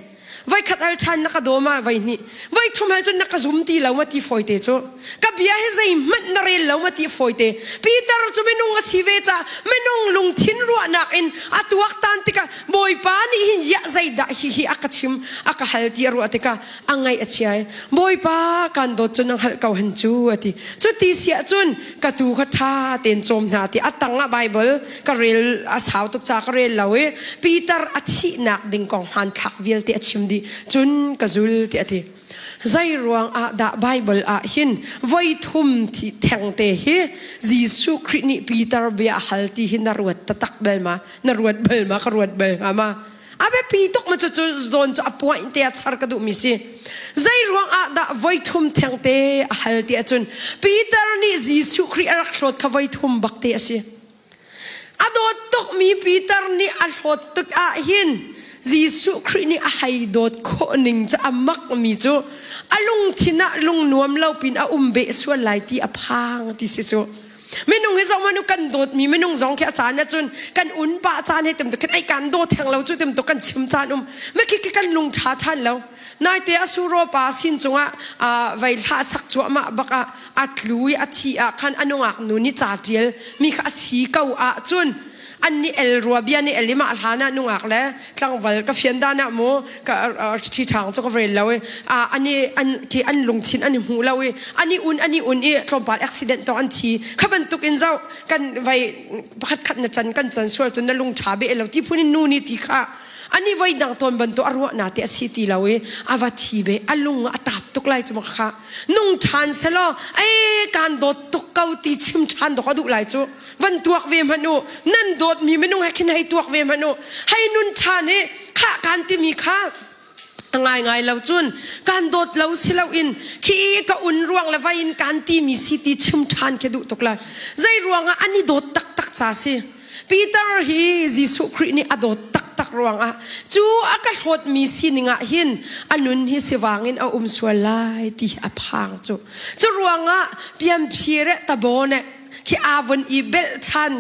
Voi khat al ṭhan na ka daw ma voi hnih. Voi thum hal cun na ka zum ti lo ma ti fawite cu. Ka bia hi zeihmanh na rel lo ma ti fawite. Peter cu minung a si ve ca minung lungthin ruahnak in a tuaktan tikah Bawipa nih hin ziah zeidah hihi a ka chim a ka hal ti a ruah tikah a ngaih a chia i Bawipa kan dawt cu na hngalh ko han cu a ti. Cuti si ahcun ka tuu kha ṭha tein cawm hna ti a tang ah Baibal ka rel a sau tuk ca ka rel lo i Peter a thihnak ding kong hmanthlak vialte a chim dih cun ka zul ti a ti. Zei ruang ah dah Baibal ah hin voi thum thi thengte hi Jesuh Khrih nih Peter bia a hal ti hi na ruat taktak bal ma? Na ruat bal ma? Ka ruat bal hnga ma? A biapi tuk ma cu cu zawn cu a point te a char ka duhmi si. Zei ruang ah dah voi thum thengte a hal ti ahcun Peter nih Jesuh Khrih a rak hlawt kha voi thum bak te a si. A dawt tukmi Peter nih a hlawt tuk ah hin Jesuh Khrih nih a hei dawt khawh ning cu a makmi cu a lungthin ah lungnuam lo pin a um beh sual lai ti a phang ti si cu. Minung hi zong manu kan dawtmi minung zong khi a caan ahcun kan un pah caan he tem tuk khin ai kan daw theng lo cu tem tuk kan chim caan um me khi kan lung ṭha ṭhan lo naite a suro pa sin cungah vei hlah sak cuahmah bak ah a tlu i a thi ah khan a nungak nu nih ca ṭial mi kha a si ko ahcun an nih el rua bia nih el i mah hlan ah nungak le tlangval ka fian dan ah mu ka ṭhi ṭhang cu ka rel lo i ani an khi an lungthin an i hmu lo i ani un ani un i tlawmpal accident tong an thi kha bantuk in zoh kan vai pakhat khat na can kan can sual cun na lung ṭha be lo ti phun in nu nih ti kha ani voi dang tawn bantuk a ruah na te a si ti lo i a va thi be a lung a tap tuk lai cu kha nung ṭhan selaw ei kan dawt tuk ko ti chim ṭhan dawk a duh lai cu van tuak ve hmanh u nan dawtmi minung he khin hei tuak ve hmanh u hei nun ṭhan i khah kan timi kha a ngaingai lo cun kan dawt lo si lo in khi ka un ruang le vai in kan timi si ti chim ṭhan khi duh tuk lai zei ruangah an i dawt taktak ca si Peter hi Jesuh Khrih nih a dawt taktak ruangah cu a ka hlawtmi sining ah hin a nun hi sivang in a um sual lai ti a phang cu. Cu ruangah pianphir eh tabon eh khi aa von i belh ṭhan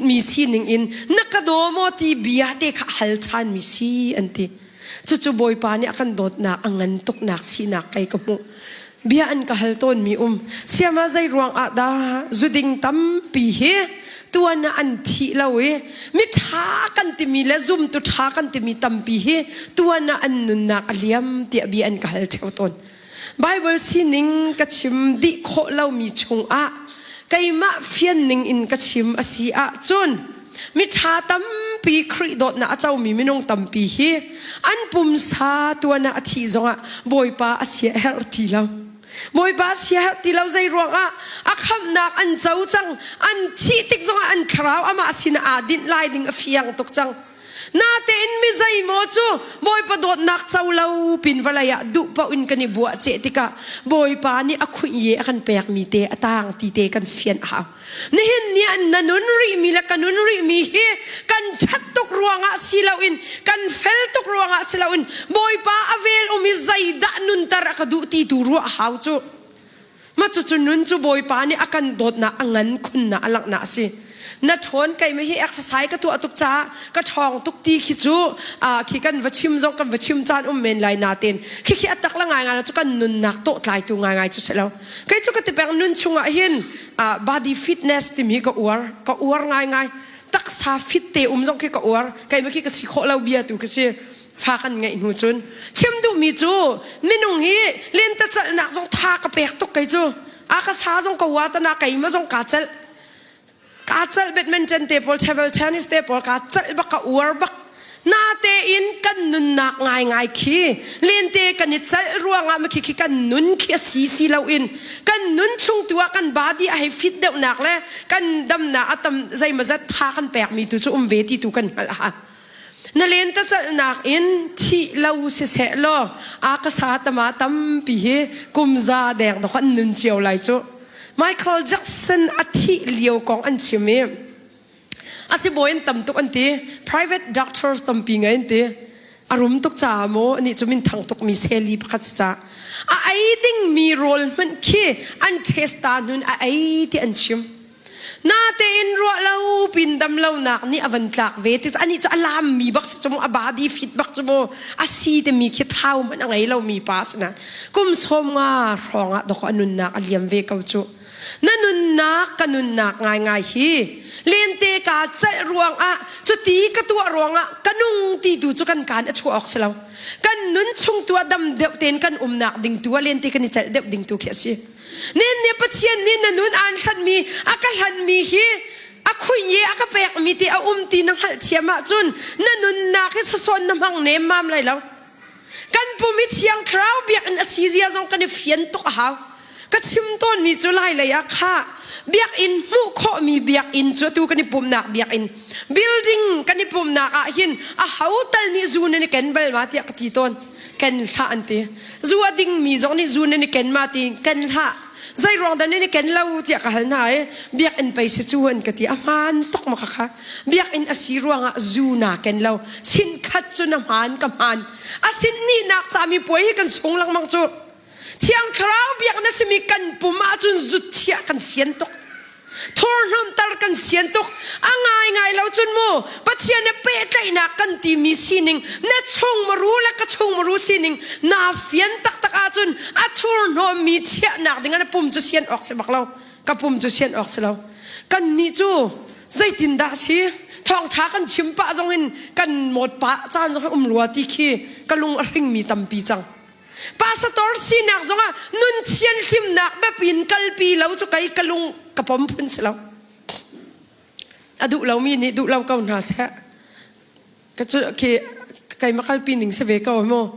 mi sining in na ka daw maw ti bia te kha hal ṭhan mi si an ti. Cucu Bawipa nih a kan dawtnak a ngan tuknak sinak kei ka hmuh. Bia an ka hal tawnmi um. Siama zei ruang ah dah zuding tampi hi tuan ah an thih lo i miṭha kan timi le zumtu ṭha kan timi tampi hi tuan ah an nunnak a liam tiah bia an ka hal ṭheo tawn. Bible sining ka chim dih khawh lomi chungah keimah fian ning in ka chim a si ahcun miṭha tampi Khrih dawtnak a comi minung tampi hi an pumsa tuan ah a thih zongah Bawipa a sia herh ti lo. Bawipa sia herh ti lo zei ruangah a khamhnak an co cang an thih tik zongah an thlarau amah sinah aa dinh lai ding a fiang tuk cang. Natein mi zeimaw cu Bawipa dawtnak co lo pin vawlei ah duh paoh in kan i buah ceh tikah Bawipa nih a khuih ye a kan pekmi te a tang ti te kan fian a hau. Nihin ni ah na nun rihmi le ka nun rihmi hi kan ṭhat tuk ruangah si loin kan fel tuk ruangah si loin Bawipa a vel um i zeidah nunter a ka duh ti tu ruah a hau cu. Mah cucu nun cu Bawipa nih a kan dawtnak a ngan khunnak a langhnak a si. Na ṭhawn keimah hi exercise ka tuah tuk caah ka ṭhawng tuk ti khi cu khi kan va chim zong kan va chim caan um men lai nain khikhi a tak la ngaingai cu kan nunnak tawh tlaitu ngaingai cu si lo. Kei cu ka ti peng nun chungah hin body fitness timi ka uar ka uar ngaingai taksa fit te um zong khi ka uar keimah khi ka si khawh lo bia tu ka si. Fa kan ngeih hnu cun chim duhmi cu minung hi lentecelhnak zong tha ka pek tuk kei cu a ka sa zong ka wa tana keima zong kaa celh kaa celh badminton te pawl table tennis te pawl kaa celh bak ka uar bak natein kan nunnak ngaingai khi lente kan i celh ruangah ma khi khi kan nun khi a si si loin kan nun chung tu ah kan body a hei fit deuhnak le kan damnak a tam zeimazat tha kan pekmi tu cu um ve ti tu kan hngalh ha Na lentecelhnak in thih lo siseh law a ka sa tama tampi hi kum za deng dok an nun cio lai cu. Michael Jackson a thih lio kong an chim i a sibawi an tam tuk an ti private doctors tampi ngei an ti a rum tuk caah maw anih cu minthang tukmi seli pakhat si ca a ei dingmi rawl hmanh khi an test ta hnun a ei ti an chim Natein ruah lo pin dam lonak nih a van tlak ve ti cu anih cu a lammi bak si cu mu a body fit bak cu mu a si timi khi thau hmanh a ngei lomi pa si na kum 50 hrawng ah dawk a nunnak a liam ve ko cu na nunnak ka nunnak ngaingai hi lente ka celh ruangah cuti ka tuah ruangah ka nung ti tu cu kan kaan a chuah awk si lo kan nun chung tu ah dam deuh tein kan umnak ding tu ah lente kan i celh deuh ding tu khi a si Nen nih Pathian nih na nun aan hlanhmi a ka hlanhmi hi a khuih a ka pekmi ti a um ti na hngalhthiam ahcun na nunnak hi sasawn na hmang nemmam lai lo. Kan pum hi thiang thlarau biakinn a si zia zong kan i fian tuk a hau. Ka chim tawnmi cu lai lei ah kha biakinn hmuh khawhmi biakinn cu atu kan i pumnak biakinn building kan i pumnak ah hin a ho tal nih zu nan i ken bal ma tiah ka ti tawn. Ken hlah an ti. Zu a dingmi zong nih zu nan i ken ma ti ken hlah. Zei ruang dah nan i ken lo tiah ka hal hna i biakinn pei si cu an ka ti. A hmaan tuk ma kha. Biakinn a si ruangah zu naa ken lo. Sin khat cu na hmaan ka hmaan. A sin nihnak ca mi puai hi kan sung lengmang cu. Thiang Thlarau biak na simi kan pum ahcun zut thiah kan sian tuk. Thurhnawmter kan sian tuk. A ngaingai lo cun mu Pathian he pehtlaihnak kan timi sining na chung maru le ka chung maru sining naa fian taktak ahcun a thurhnawmmi chiahnak ding ah na pum cu sian awk si bak lo. Ka pum cu sian awk si lo. Kannih cu zeitindah si thawngṭha kan chim pah zong in kan mawt pah caan zong um rua ti khi ka lung a hringmi tampi cang. Pastor sinak zongah nun thianhlimnak biapin kalpi lo cu kei ka lung ka pom phun si lo. A duh lomi nih duh lo ko hna seh. Ka cu khi keimah kalpi ning si ve ko mu.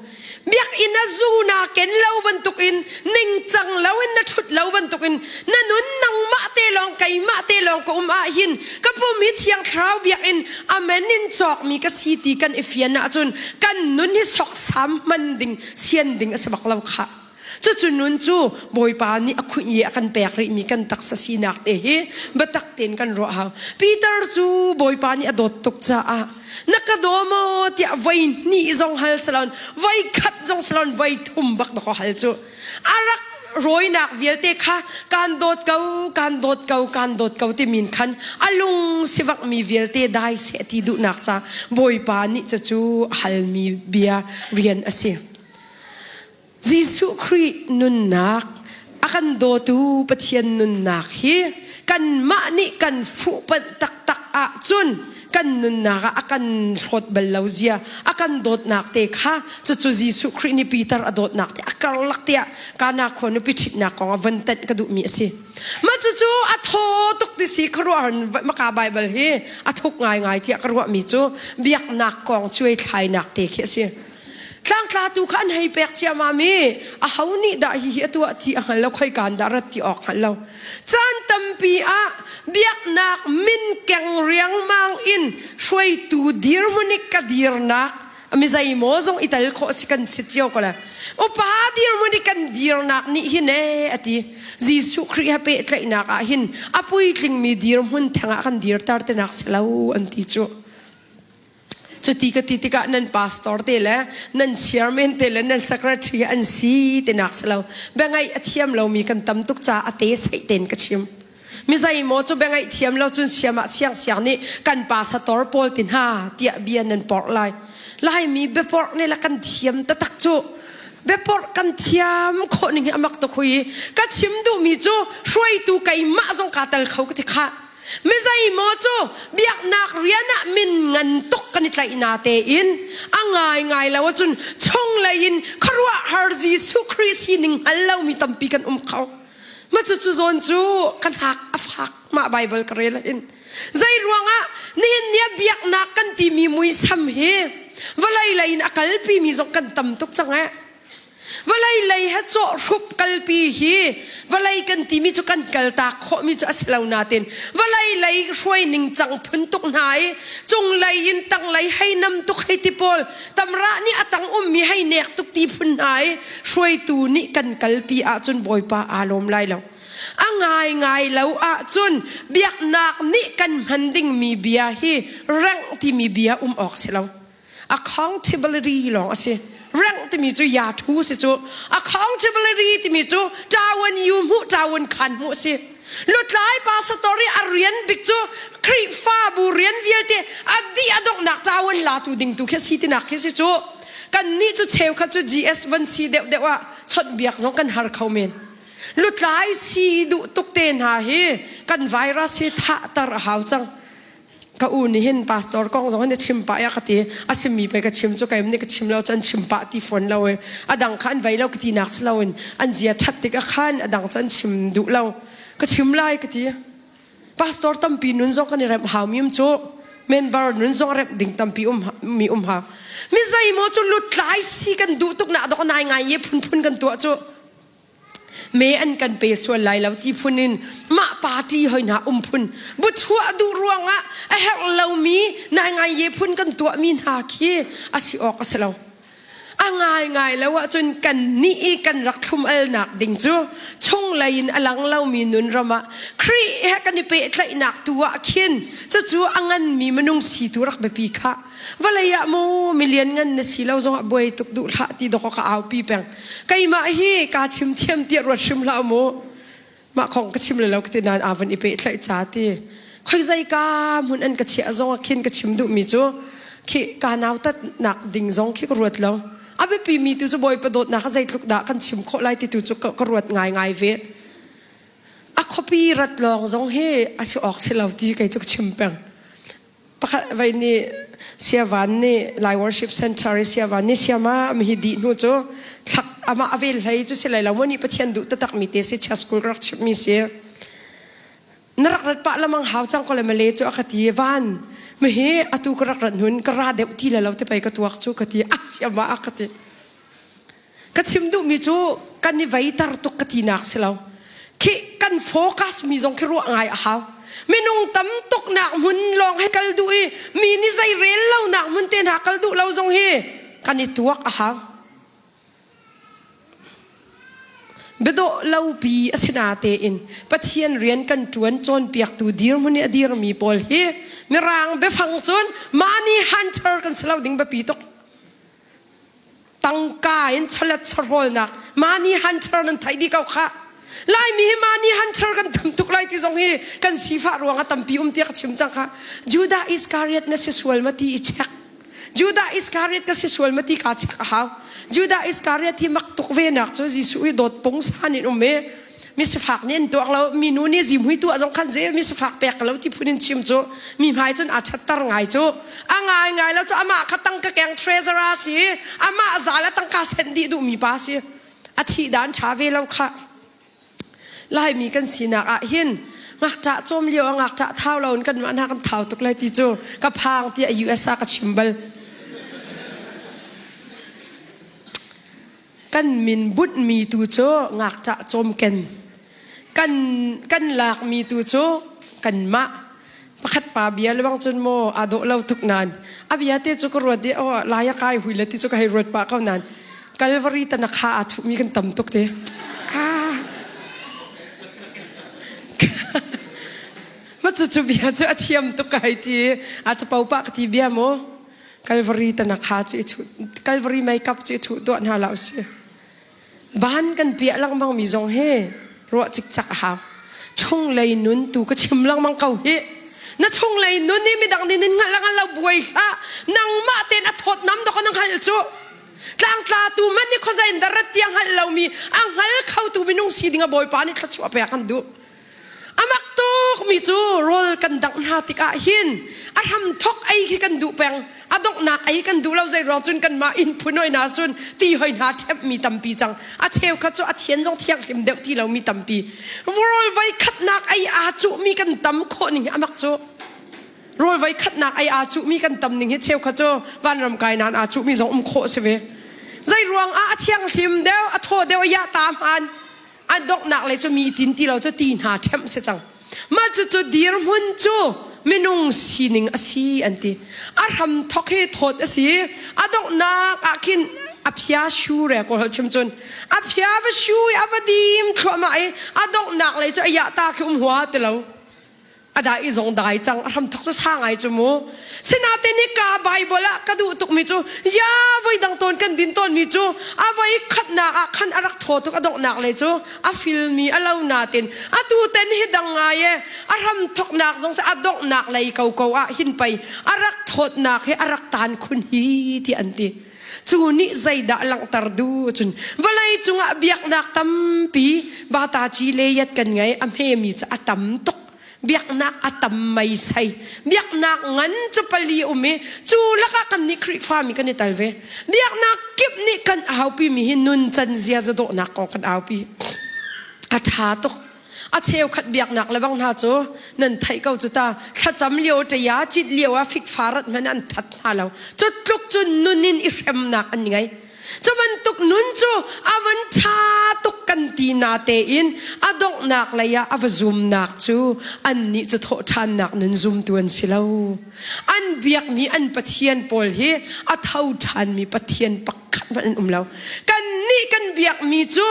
Biakinn a zu na ken lo bantukin ningcang lo in na ṭhut lo bantukin na nun nangmah te lawng keimah te lawng ka um ahhin ka pum hi thiang thlarau biakinn amen in cawkmi ka si ti kan i fian ahcun kan nun hi soksam hman ding sian ding a si bak lo khah. Cucu nun cu Bawipa nih a khuih i a kan pek rihmi kan taksa sinak te hi biatak tein kan ruah hau. Peter cu Bawipa nih a dawt tuk caah na ka daw maw tiah voi hnih zong hal salon voi khat zong salon voi thum bak dawk hal cu. A rak rawinak vialte kha kan dawt ko kan dawt ko kan dawt ko timin khan a lung sivakmi vialte dai seh ti duhnak ca Bawipa nih cucu halmi bia rian a si. Jesuh Khrih nunnak a kan dawtu Pathian nunnak hi kanmah nih kan fuhpanh taktak ahcun kan nunnak ah a kan hlawt bal lo zia a kan dawtnak te kha cucu Jesuh Khrih nih Peter a dawtnak te a karlak tiah Kana khua nupi ṭhitnak kong ah von tenh ka duhmi a si. Mah cucu a thaw tuk ti si khuaruahhar maka Baibal hi a thuk ngaingai tiah ka ruahmi cu biaknak kong cuai thlainak te khi a si. Tlangtlatu kha an hei pek ciammam i aho nih dah hihi a tuah ti a hngal lo khoikaan dah rat ti awk hngal lo. Caan tampi ah biaknak min keng riangmang in hruaitu dirhmun i ka dirnak mi zeimaw zong i tel khawh si kan si cio ko le upa dirhmun i kan dirnak nih hin ee a ti Jesuh Khrih he pehtlaihnak ah hin a puitlingmi dirhmun theng ah kan dirter tinak si lo an ti cu. Cuti ka ti tikah nan pastor te le nan chairman te le nan secretary an si tinak si lo. Biangaih a thiam lomi kan tam tuk caah a te seih tein ka chim. Mi zeimaw cu biangaih thiam lo cun siam ah siangsiang nih kan pastor pawl ti hna tiah bia nan porh lai. Laimi biaporh nih le kan thiam taktak cu. Biaporh kan thiam khawh ning hi a mak tuk hui. Ka chim duhmi cu hruaitu keimah zong kaa tel kho ka ti khah. Mi zeimaw cu biaknak rian ah min ngan tuk kan i tlaih na tein a ngaingai lo ahcun chunglei in khuaruahhar Jesuh Khrih sining hngal lomi tampi kan um kho. Ma cu cu zawn cu kan hak a fak mah Bible ka rel hin. Zei ruangah nihin ni ah biaknak kan timi muisam hi vawlei lei in a kalpi mi zong kan tam tuk cang eh. Vawlei lei he cawhhrup kalpi hi vawlei kan timi cu kan kaltak khawhmi cu a si lo nain vawlei lei hruai ning cang phun tuk hna i cunglei in tanglei hei nam tuk hei ti pawl tamrah nih a tang ummi hei nek tuk ti phun hna i hruaitu nih kan kalpi ahcun Bawipa aa lawm lai lo. A ngaingai lo ahcun biaknak nih kan hman dingmi bia hi rengh timi bia um awk si lo. Accountability lawng a si. Rank timi cu ya thu si cu. Accountability timi cu ṭawan yu hmuh ṭawan khan hmuh si. Lutlai pastor i a rian bik cu Khrihfabu rian vialte a dih a donghnak ṭawan latu ding tu khi si tinak khi si cu. Kannih cu cheukhat cu GS van si deuh deuh ah chawnhbiak zong kan har kho men. Lutlai si duh tuk te hna hi kan virus hi thahter a hau cang. Ka u nih hin pastor kong zong hin a chim pah ya ka ti. A simi pei ka chim cu keim nih ka chim lo cu an chim pah ti fawn lo i a dang kha an vei lo ka ti nak si loin an zia ṭhat tik ah khan a dang cu an chim duh lo. Ka chim lai ka ti. Pastor tampi nun zong kan i remh hau mi um cu. Member nun zong remh ding tampi um mi um hau. Mi zeimaw cu lutlai si kan duh tuk nak dok nai ngai ye phunphun kan tuah cu. Me an kan pe sual lai lo ti phun in mah party hoi hna um phun buchuah duh ruangah a herh lomi nai ngai ye phun kan tuahmi hna khi a si awk a si lo. A ngaingai lo ahcun kan nih i kan rak thlum alnak ding cu chunglei in a lang lomi nun ram ah Khrih he kan i pehtlaihnak tu ah khin cucu a nganmi minung si tu rak biapi khah. Vawlei ah mu milian ngan na si lo zongah buai tuk duh hlah ti dawk ka aupi peng. Keimah hi kaa chim thiam tiah ruat hrim hlah mu. Mah khong ka chim le lo ka ti nain aa van i pehtlaih ca ti. Khoi zei ka hmun an ka chiah zong ah khin ka chim duhmi cu khi ka nautat nak ding zong khi ka ruat lo. A biapi mi tu cu Bawipa dawtnak a zeitluk dah kan chim khawh lai ti tu cu ka ruat ngaingai ve. A khuapi rat lawng zong hi a si awk si lo ti kei cu ka chim peng. Pakhat vei nih Siavan nih Lai Worship Center i Siavan nih siama mi hi dih hnu cu thlak amah a vel hlei cu si lai lo mu nih Pathian duh taktak mi te si chess school ka rak chimh mi si. Na rak rat pah lamang hau cang ko le male cu a ka ti van mi hi atu ka rak rat hun ka ra deuh ti le lo te pei ka tuak cu ka ti ah siama a ka ti. Ka chim duhmi cu kan i veiter tuk ka tinak si lo. Khi kan focus mi zong khi ruah ngai a hau. Minung tam tuk nak hmun lawng he kal duh i mi nih zei rel lo nak hmun te hna kal duh lo zong hi kan i tuak a hau. Biadawh lopi a si natein Pathian rian kan ṭuan cawnpiaktu dirhmun i a dirmi pawl hi Mirang biafang cun money hunter kan si lo ding biapi tuk. Tangka in chawlet chawhrawlnak money hunter nan theih dih ko khah. Laimi hi money hunter kan tam tuk lai ti zong hi kan sifah ruang ah tampi um tiah ka chim cang kha. Judah Iscariot na si sual ma ti i check. Judah Iscariot ka si sual ma ti kaa check a hau. Judah Iscariot hi mak tuk ve nak cu Jesuh hi dawt pungsan in um i mi sifak nih an tuak lo mi nu nih zimhui tuah zong khan ze mi sifak pek lo ti phun in chim cu mi hmai cun aa ṭhatter ngai cu a ngai ngai lo cu amah kha tangka keng treasurer si amah zal a tangka senh dih duhmi pa si a thih dan ṭha ve lo kha Laimi kan sinak ah hin ngakṭah cawm lio ah ngakṭah thau lo in kan mah hna kan thau tuk lai ti cu ka phang tiah US ah ka chim bal Kan min bunhmi tu cu ngakṭah cawmken. Kan, kan lakmi tu cu kanmah. Pakhat pa bia le bang cun maw aa dawh lo tuk nain a bia te cu ka ruat i oh lai a kai hui le ti cu ka hei ruat pah ko nain Calvary tanakha aa thuhmi kan tam tuk te. Ah. Ma cu cu bia cu a thiam tuk ka hei ti. A capo pah ka ti bia maw? Calvary tanakha cu i chuh Calvary makeup cu i thuh tuah hna la usih. Ban kan piah lengmang mi zong hi ruah cikcak a hau. Chunglei nun tu ka chim lengmang ko hi. Na chunglei nun hi midang nih nin hngalh hngal lo buai hlah. Nangmah tein a thawt nam dok na hngalh cu. Tlangtla tu man nih khuazei in darat tiang hngalh lomi a hngal khotu minung si ding a Bawipa nih thluachuah pek an duh. A mak tukmi cu rawl kan dangh hna tikah hin a hramthok ei khi kan duh peng. A donghnak ei kan duh lo zei ruang cun kanmah inn phun hoi hna sun ti hoi hna ṭhemhmi tampi cang. A cheukhat cu a thian zong thianghlim deuh ti lomi tampi. Rawl voi khatnak ei aa cuhmi kan tam khawh ning hi a mak cu. Rawl voi khatnak ei aa cuhmi kan tam ning hi cheukhat cu vanram kai nain aa cuhmi zong um khawh si ve. Zei ruang ah a thianghlim deuh, a thaw deuh, a yah ta hmaan. A donghnak lei cu mi tin ti lo cu ti hna ṭhemh si cang. Mah cucu dirhmun cu minung sining a si an ti. A hram thok hi thawt a si. A donghnak ah khin a phia shu re kawl holh chim cun a phia va shu i a va dim thluahmah i a donghnak lei cu a yah ta khi um hua ti lo. A dai i zong dai cang a hramthok cu sa ngai cu mu. Sinain hika Bible ah ka duh tukmi cu ya voi dang tawn kan din tawnmi cu a voi khatnak ah khan a rak thaw tuk a donghnak le cu a filmi a lo natin atu ten hi dang ngai e a hramthoknak zong si a donghnak lei ko ko ah hin pei a rak thawtnak hi a rak tan khun hi ti an ti. Cu nih zeidah langhter duh cun vawlei cungah biaknak tampi bata ci le yat kan ngei a hmemi cu a tam tuk biaknak a tam meisei biaknak ngan cu pali um i cu lakah kan nih Khrihfami kan i tel ve biaknak kip nih kan aupi mi hi nun can ziaza dawhnak kong kan aupi a ṭha tuk a cheukhat biaknak le bang hna cu nan theih ko cu ta thlacam lio ṭaya cit lio ah fikfa rat hmanh an that hna lo cu tluk cu nun in i hremnak an ngei cu bantuk nun cu a van ṭha tuk kan ti na tein a donghnak lei ah a va zumnak cu annih cu thawhṭhannak nun zumtu an si lo an biakmi an pathian pawl hi a tho ṭhanmi pathian pakhat hmanh an um lo kannih kan biakmi cu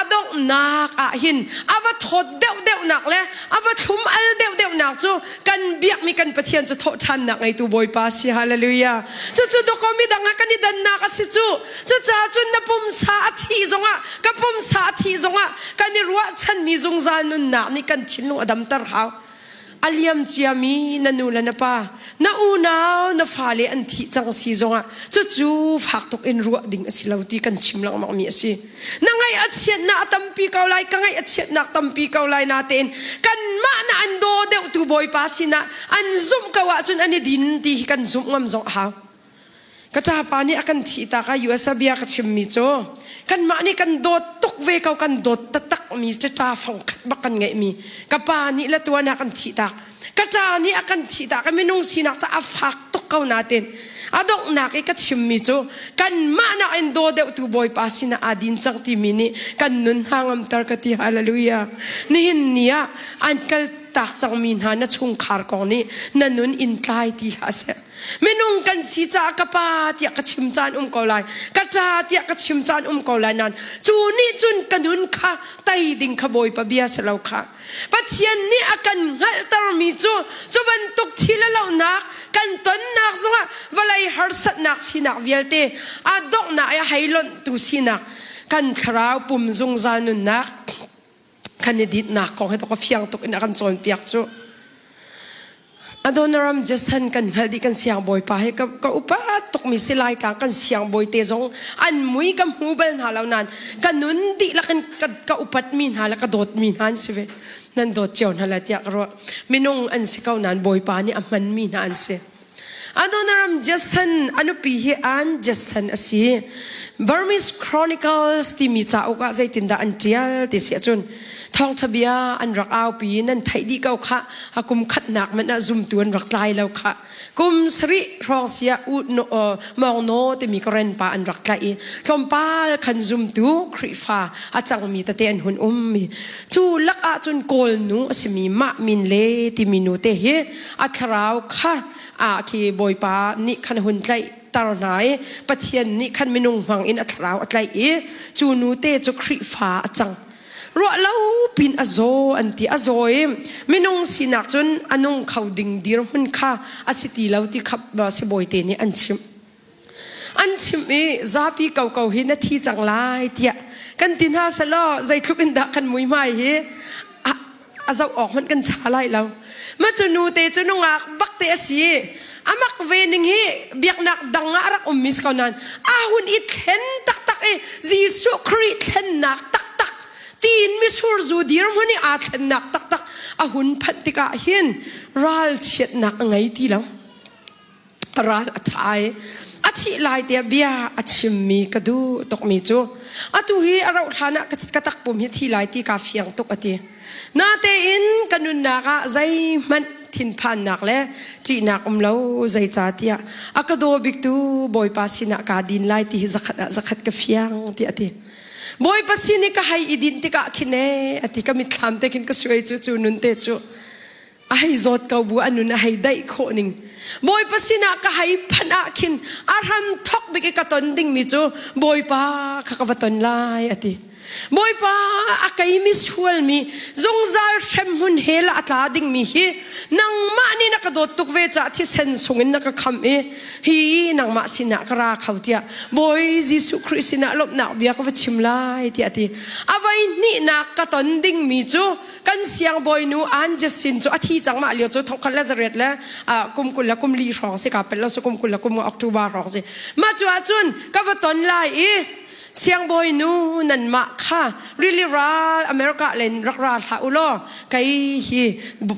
a donghnak ah hin a va thawt deuhdeuhnak le a va thlum al deuhdeuhnak cu kan biakmi kan Pathian cu thawhṭhannak ngeitu Bawipa si hallelujah cucu dawkaw midang ah kan i dannak a si cu cucaah cun na pumsa a thih zongah ka pumsa a thih zongah kan i ruahchanmi zungzal nunnak nih kan thinlung a damter hau a liam ciami na nu le na pa na unau na fale an thih cang si zongah cucu fak tuk in ruah ding a si lo ti kan chim lengmang mi a si na ngaih a chiatnak a tampi ko lai ka ngaih a chiatnak tampi ko lai natein kanmah na an daw deuhtu bawipa sinah an zumh ko ahcun an i din ti hi kan zumh ngam zong a hau Ka ṭapa nih a kan thihtak ah US ah bia ka chimmi cu kanmah nih kan dawt tuk ve ko kan dawt taktakmi ṭa fong khat bak kan ngeihmi ka pa nih le tuan ah kan thihtak ka ṭa nih a kan thihtak i minung sinak ca a fak tuk ko natin a donghnak i ka chimmi cu kanmah nak in daw deuhtu Bawipa sinah aa din cang timi nih kan nun hna ngamter ka ti hallelujah nihin ni ah an kal tak cangmi hna na chungkhar kong nih na nun in tlai ti hlah seh Minung kan si caah ka pa tiah ka chim caan um ko lai, ka ṭa tiah ka chim caan um ko lai nain cu nih cun ka nun kha tei ding kha Bawipa bia si lo kha. Pathian nih a kan hngalhtermi cu cu bantuk thil a lohnak kan tonnak zongah vawlei harsatnak sinak vialte a donghnak i a hei lonhtu sinak kan thlarau pum zungzal nunnak kan i dinhnak kong hi ka fiang tuk in a kan cawnpiak cu. Adonaram Jason kan hngalh dih kan siangbawipa hi ka, ka upa tukmi si Laitlang kan siangbawi te zong an mui ka hmu bal hna lo nain ka nun dihlak in ka, ka upatmi hna le ka dawtmi hna an si ve. Nan dawt cio hna lai tiah ka ruah. Minung an si ko nain Bawipa nih a hmanmi hna an si. Adonaram Jason a nupi hi Ann Jason a si. Burmese Chronicles timi cauk ah zeitindah an ṭial ti si ahcun thawngṭha bia an rak aupi nan theih dih ko khah a kum khatnak hmanh ah zumtu an rak tlai lo khah kum sarih hrawng sia u mawng naw timi Karen pa an rak tlaih i tlawmpal khan zumtu Khrihfa a cangmi tete an hun ummi cu lak ah cun Kawl nu a simi mah min le timi nu te hi a thlarau kha a khi Bawipa nih khan hun tlaih tar hna i Pathian nih khan minung hmang in a thlarau a tlaih i cu nu te cu Khrihfa a cang. Ruah lo pin a zaw an ti. A zaw i minung sinak cun a nung kho ding dirhmun kha a si ti lo ti kha sibawi te nih an chimh. An chimh i zapi koko hi na thi cang lai tiah kan ti hna selaw zeitluk in dah kan muihmai hi a zoh awk hmanh kan ṭha lai lo. Ma cu nu te cu nungak bak te a si. A mak ve ning hi biaknak dang ah a rak ummi si ko nain a hun i thlen taktak i Jesuh Khrih thlennak taktak tiin misur zu dirhmun i aa thlennak taktak a hun phanh tikah hin ralchiatnak a ngei ti lo. Ral a ṭha i a thih lai tiah bia a chimmi ka duh tukmi cu atu hi a rauh hlan ah ka takpum hi thi lai ti kaa fiang tuk a ti. Natein ka nunnak ah zeihmanh thinphannak le ṭihnak um lo zeicahtiah a ka daw biktu Bawipa sinah kaa din lai ti hi zakhat ah zakhat ka fiang tiah a ti. Bawipa sin i ka hei i dinh tikah khin ee a ti ka mitthlam te khin ka suai cu cu nun te cu a hei zawt ko bu a nun a hei daih khawh ning Bawipa sinah ka hei phanh ah khin a hram thok bik i ka ton dingmi cu Bawipa kha ka va ton lai a ti Bawipa a keimi sualmi zungzal hremhmun hell ah a tla dingmi hi nangmah nih na ka dawt tuk ve caah thisen sungin na ka kham i hi nangmah sinah ka ra kho tiah Bawi Jesuh Khrih sinah lawmhnak bia ka va chim lai tiah a ti a voi hnihnak ka ton dingmi cu kan siangbawinu An Jessin cu a thi cang mah lio cu thongkhat le zariat le kum 20 le kum li hrawng si ka pel lo si kum 20 le kum October hrawng si mah cu ahcun ka va ton lai i siangbawinu nanmah kha rili ral America len rak ra hlah u law kei hi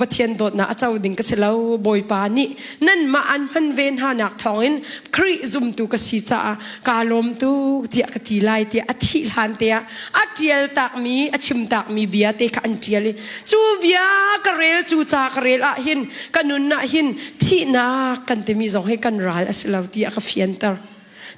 Pathian dawtnak a co ding ka si lo Bawipa nih nanmah an hman ve hna nak thawngin Khrih zumtu ka si caah kaa lawm tuk tiah ka ti lai tiah a thih hlan te ah a ṭial takmi a chim takmi bia te kha an ṭial i cu bia ka rel cu ca ka rel ah hin ka nun ah hin thihnak kan timi zong hi kan ral a si lo ti a ka fianter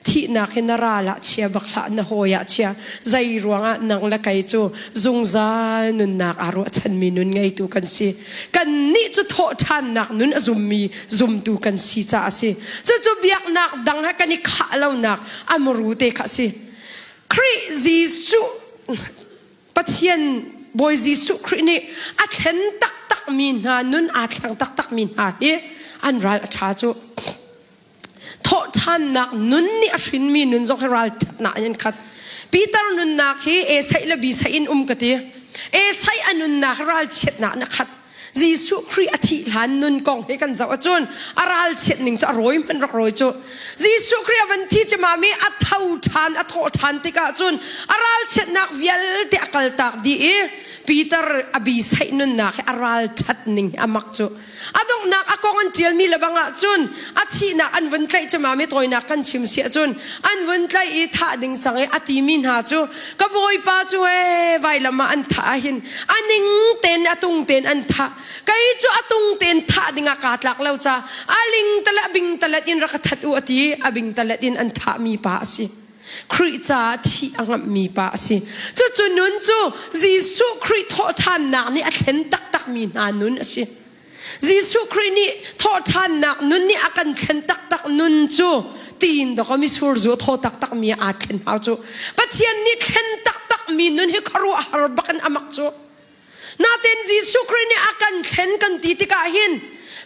thihnak hi na ral ah chia bak hlah na hawi ah chia zei ruangah nang le kei cu zungzal nunnak aa ruahchanmi nun ngeitu kan si kan nih cu thawhṭhannak nun a zummi zumtu kan si caah a si cucu biaknak dang he kan i khah lonak a muru te kha a si Khrih Jesuh Pathian Bawi Jesuh Khrih nih a thlen taktakmi hna nun aa thleng taktakmi hna hi an ral a ṭha cu thawhṭhannak nun nih a hrinmi nun zong hi ralṭhatnak in an khat Peter nunnak hi Esai le Bisai in um ka ti Esai a nunnak ralchiatnak in a khat Jesuh Khrih a thih hlan nun kong hi kan zoh ahcun a ralchiat ning cu a rawi hmanh rak rawi cu Jesuh Khrih a van thi cimami a tho ṭhan a thawh ṭhan tikah cun a ralchiatnak vialte a kaltak dih i Peter a bisaih nunnak hi a ralṭhat ning hi a mak cu a donghnak a kong an ṭialmi lebang ah cun a thihnak an vun tlaih cimami tawinak kan chim si ahcun an vun tlaih i thah ding sang i a timi hna cu ka bawipa cu ee vailam ah an thah ahhin a ning ten a tung ten an thah kei cu a tung ten thah dingah kaa tlak lo ca a ling talet bing talet in rak ka that u a ti a bing talet in an thahmi pa a si Khrih caah thih a ngamhmi pa a si cucu nun cu Jesuh Khrih thawhṭhannak nih a thlen taktakmi hna nun a si Jesuh Khrih nih thawhṭhannak nun nih a kan thlen taktak nun cu tiin dawk misur zu a thaw taktak mi aa thlen hau cu Pathian nih thlen taktak mi nun hi khuaruahhar bak in a mak cu natin Jesuh Khrih nih a kan thlen kan ti tikah hin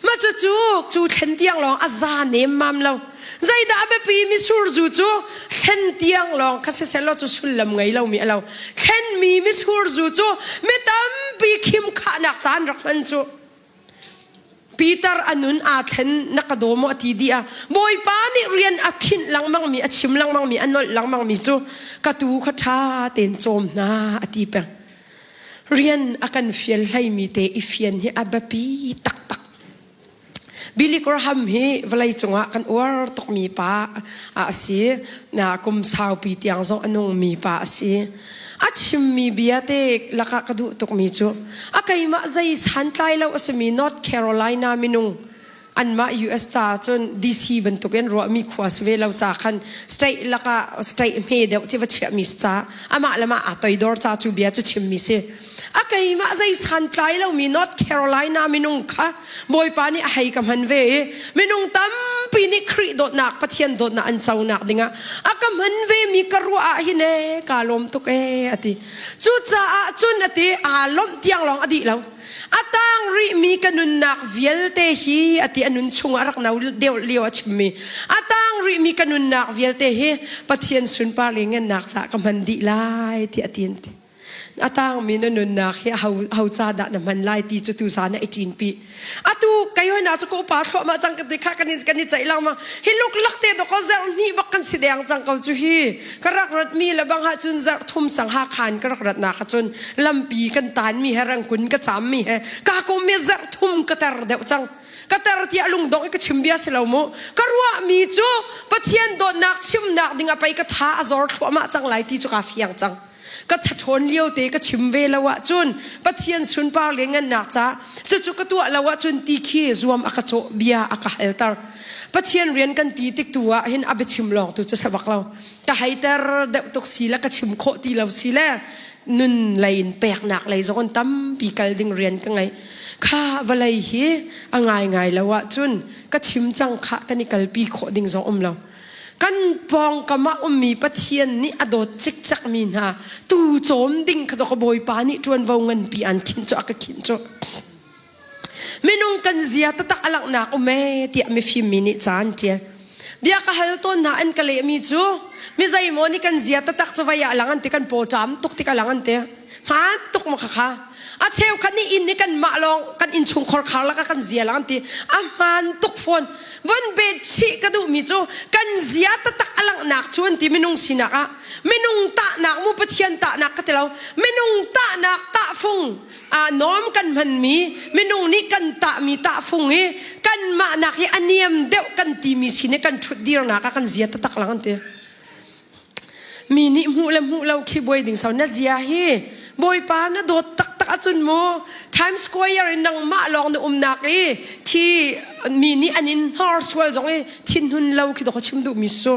ma cu cu cu thlen tiang lawng a za nem mam lo zeidah a biapi misur zu cu thlen tiang lawng kha siseh law cu sullam ngei lomi a lo thlenmi misur zu cu mi tampi khim khahnak caan rak hman cu Peter a nun aa thlen na ka daw maw a ti dih ah Bawipa nih rian a khinh lengmang mi a chim lengmang mi a nolh lengmang mi cu ka tu kha ṭha tein cawm hna a ti peng rian a kan fial hleimi te i fian hi a biapi taktak Billy Graham hi vawlei cungah kan uar tukmi pa a si. Na kum saupi tiang zong a nungmi pa a si. A chimmi bia te lakah ka duh tukmi cu a keimah zei santlai lo a simi North Carolina minung anmah US ca cun DC bantukin ruahmi khua si ve lo ca khan state lakah state hme deuh ti va chiahmi si ca amah le mah aa toidor ca cu bia cu chimmi si. A keimah zei santlai lomi North Carolina minung kha Bawipa nih a hei ka hman ve i minung tampi. tampi nih Khrih dawtnak Pathian dawtnak an conak dingah a ka hman ve mi ka ruah ah hin ee kaa lawm tuk ee a ti. Cucaah cun a ti aa lawmh tiang lawng a dih lo. A tang rihmi ka nunnak vialte hi a ti a nun chungah a rak no deuh lio a chimmi. A tang rihmi ka nunnak vialte hi Pathian sunpar le ngennak caah ka hman dih lai tiah a ti an ti. A tangmi na nunnak hi ho ca dah na hman lai ti cu tu zan ah i ṭinpi. Atu kei hoi na cu ka upa thluahmah cang ka ti kha kan i kan i ceih lengmang. Hi luklak te dawk zarh hnih bak kan si deng cang ko cu hi. Ka rak rat mi le bang ha cun zarh thum sang ha khan ka rak rat nak cun lampi kan tan mi he rangkun ka cam mi he ka ko mi zarh thum ka ter deuh cang. Ka ter tiah lungdong i ka chim bia si lo mu. Ka ruah mi cu Pathian dawtnak chimnak ding ah pei ka tha a zor thluahmah cang lai ti cu ka fiang cang. Ka thathawn lio te ka chim ve lo ahcun Pathian sunpar le ngannak ca cucu ka tuah lo ahcun ti khi zuam a ka cawh bia a ka halter. Pathian rian kan ti tik tu ah hin a biachim lawng tu cu sabak lo. Ka heiter deuh tuk si le ka chim khawh ti lo si le nun lei in peknak lei zong in tampi kal ding rian ka ngei. Kha vawlei hi a ngaingai lo ahcun ka chim cang kha kan i kalpi khawh ding zong um lo. Kan pawngkam ah ummi Pathian nih a dawt cikcekmi hna tu cawm ding kha ka Bawipa nih ṭuanvo nganpi an khinh cu a ka khinh cu. Minung kan zia taktak a langhnak um ee tiah mifim mi nih ca an ṭial. Bia ka hal tawn hna an ka lehmi cu mi zeimaw nih kan zia taktak cu vei ah lang an ti kan paw ṭam tuk tik a lang an ti. Hmaan tuk maw khakha. A cheukhat nih inn i kanmah lawng kan innchungkhar khar lakah kan zia lang an ti. A hmaan tuk fawn. Von bet chih ka duhmi cu kan zia taktak a langhnak cu an ti minung sinak ah. Minung tahnak mu Pathian tahnak ka ti lo. Minung tahnak tahfung a norm kan hmanmi minung nih kan tahmi tahfung i kanmah nak hi a niam deuh kan timi sin i kan ṭhut dirnak ah kan zia taktak lang an ti. Mi nih hmuh le hmuh lo khi buai ding so na zia hi Bawipa na dawt taktak ahcun mu Times Square in nangmah lawng na umnak i thi mi nih an in hnor sual zong i thinhun lo khi dawk chim duh mi su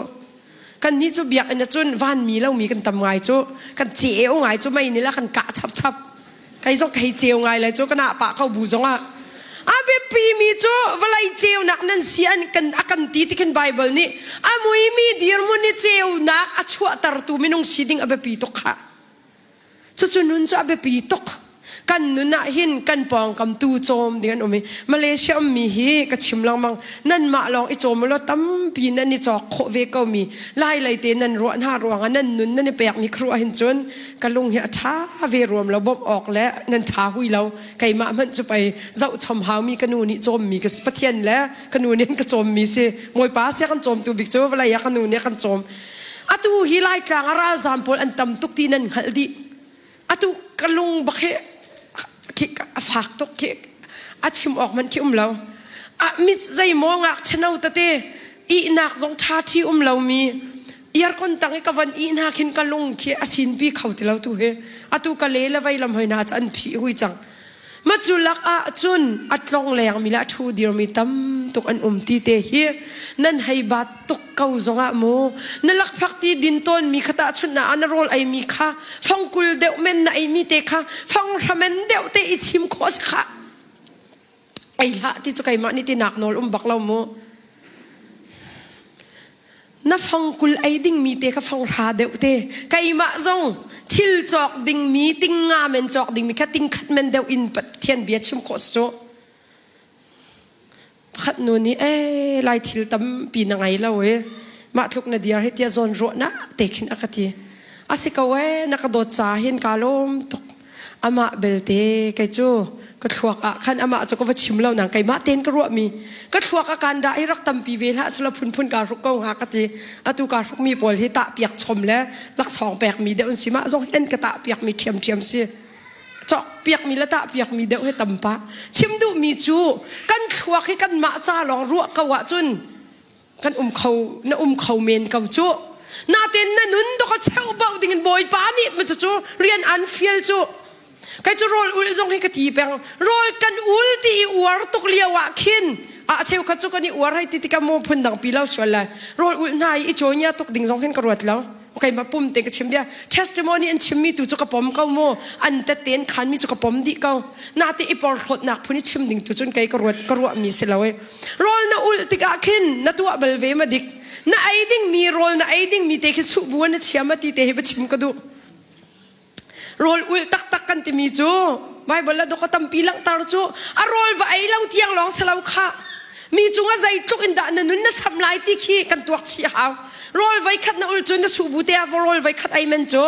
kan nih cu biakinn ahcun vanmi lomi kan tam ngai cu kan ceu ngai cu mei nih la kan kah chap chap Kei zong ka hei ceu ngai lai cu ka nah pah ko bu zongah. A biapi mi cu vawlei ceunak nan si an kan a kan ti ti khin Bible nih a muimi dirhmun i ceunak a chuahtertu minung si ding a biapi tuk kha. Cucu nun cu a biapi tuk. Kan nun ah hin kan pawngkam tu cawm ding an um i Malaysia ummi hi ka chim lengmang nanmah lawng i cawm law tampi nan i cawk khawh ve ko mi lai lei te nan ruah hna ruangah nan nun nan i pekmi khuaruah hin cun ka lung hi a ṭha ve ruam lo bawmh awk le nan ṭha hui lo keimah hmanh cu pei zohchom haumi ka nu nih cawmmi ka si Pathian le ka nu nih an ka cawmmi si Bawipa sia kan cawmtu bik cu vawlei ah ka nu nih a kan cawm atu hi Laitlang ah ralzaam pawl an tam tuk ti nan hngalh dih atu ka lung bak hi khi a fak tuk khi a chim awk hmanh khi um lo a mit zeimaw ngakchia no tete ihnak zong ṭha ṭhi um lomi Earcon tang i ka van ih hna khin ka lung khi a sinpi kho ti lo tu hi. Atu ka le le vei lam hoi hna cu an phih hui cang. Ma cu lak ah cun a tlong leng mi le a ṭhu dir mi tam tuk an um ti te hi nan hei bat tuk ko zong ah mu na lakphak ti din tawn mi kha tahchunh ah na rawl ei mi kha fangkul deuh men na ei mi te kha fanghramen deuh te i chim khawh si kha ei hlah ti cu keimah nih tinak nawl um bak lo mu na fangkul ei dingmi te kha fanghra deuh te keimah zong thil cawk dingmi ting nga men cawk dingmi kha ting khat men deuh in Pathian bia chim khawh si cu pakhat nu nih ee lai thil tampi na ngei lo e mah tluk na diar hi tia zawn ruahnak te khin a ka ti a si ko ee na ka dawt ca hin ka lawm tuk Amah belte kei cu ka thluak ah khan amah cu ka va chim lo nang keimah tein ka ruahmi ka thluak a kan dah hi rak tampi ve hlah sila phunphun kaa hruk ko hnga ka ti. Atu kaa hrukmi pawl hi tah piak chom le laksawng pekmi deuh an si mah zong hi an ka tah piakmi ṭhiamṭhiam si. Cawk piakmi le tah piakmi deuh hi tam pah. Chim duhmi cu kan thluak hi kanmah ca lawng ruah ko ahcun kan um kho na um kho men ko cu natin na nun dok a cheu bauh ding in bawipa nih ma cu rian an fial cu kai cu rawl ul zong hi ka ti peng rawl kan ul ti i uar tuk lio ah khin a cheu khat cu kan i uar hei ti tikah mu phun dang pi lo sual lai rawl ul hna i i chawinia tuk ding zong khin ka ruat lo. Keimah pum te ka chim bia. Testimony an chimmi tu cu ka pom ko mu. An tette an khanmi cu ka pom dih ko. Nate i porhlawtnak phun i chim ding tu cun kei ka ruat ka ruahmi si lo e. Rawl na ulh tikah khin na tuah bal ve ma dik. Na ei dingmi rawl na ei dingmi te khi suh bu na chia ma ti te hi va chim ka duh. Rawl ulh taktak kan timi cu Baibal a dok a tampi langhter cu a rawl va ei lo tiang lawng si lo khah. Mi cungah zeitluk in dah na nun na samh lai ti khi kan tuak chih hau. Rawl voikhat na ul cun na suh bu te ah rawl voikhat ei men cu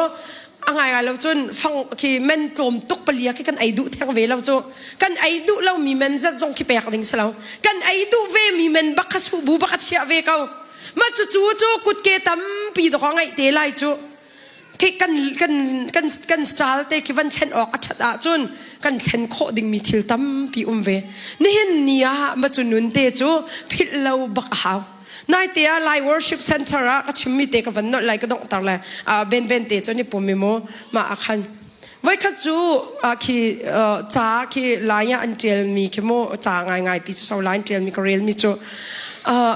a ngai ngai lo cun fang khi men tlawm tuk palia khi kan ei duh theng ve lo cu. Kan ei duh lomi men zat zong khi pek ding si lo. Kan ei duh ve mi men bak kha suh bu bak a chiah ve ko. Mah cucu cu kutke tampi dawk a ngeih te lai cu. Khi kan kan kan kan style te khi van thlen awk a ṭhat ahcun kan thlen khawh dingmi thil tampi um ve. Nihin ni ah ma cu nun te cu philh lo bak a hau. Naite ah Lai Worship Center ah ka chimmi te ka van nolh lai ka donghter le ben ben te cu ni pum mi mu ma ah khan voikhat cu khi ca khi lai ah an ṭialmi khi mu ca ngaingai pi cu so lai an ṭialmi ka relmi cu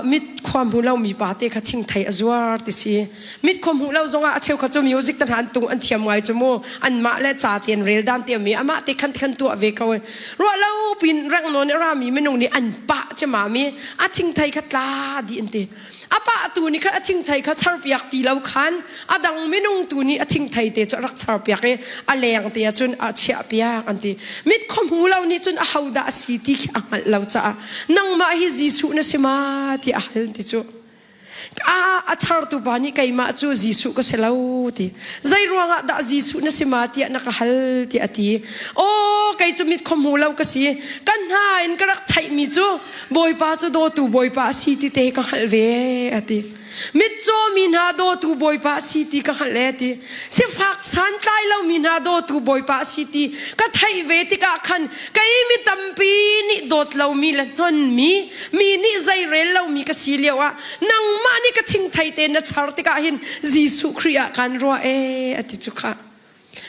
mit khua hmu lo mi pa te kha thingthei a zuar ti si. Mit khua hmuh lo zongah a cheukhat cu music te hna an tung an thiam ngai cu mu anmah le ca te an rel dan te mi amah te khan khan tuah ve ko ruah lo pin reng nawn i rami minung nih an pah cema mi a thingthei kha tla dih an ti. A pah tu nih khan a thingthei kha charpiak ti lo khan a dang minung tu nih a thingthei te cu a rak charpiak i a leng te ah cun a chiah piak an ti. Mit khua hmu lo nih cun a hodah a si ti khi a hngalh lo caah nangmah hi Jesuh na si ma ti a hal ti cu. A a chartu pa nih keimah cu Jesuh ka si lo ti. Zei ruangah dah Jesuh na si ma tiah na ka hal tiah a ti. Aw kei cu mit khua hmu lo ka si. Ka hna in ka rak theihmi cu Bawipa cu dawtu Bawipa a si ti te ka hngalh ve a ti. Mitcaw mi hna dawtu Bawipa a si ti ka hngalh e ti. Sifak santlai lomi hna dawtu Bawipa a si ti ka theih ve tikah khan kei mi tampi nih dawt lomi le hnonmi mi nih zeirel lomi ka si lio ah nangmah nih ka thingthei te na char tikah hin Jesuh Khrih ah kan ruah ee a ti cu khah.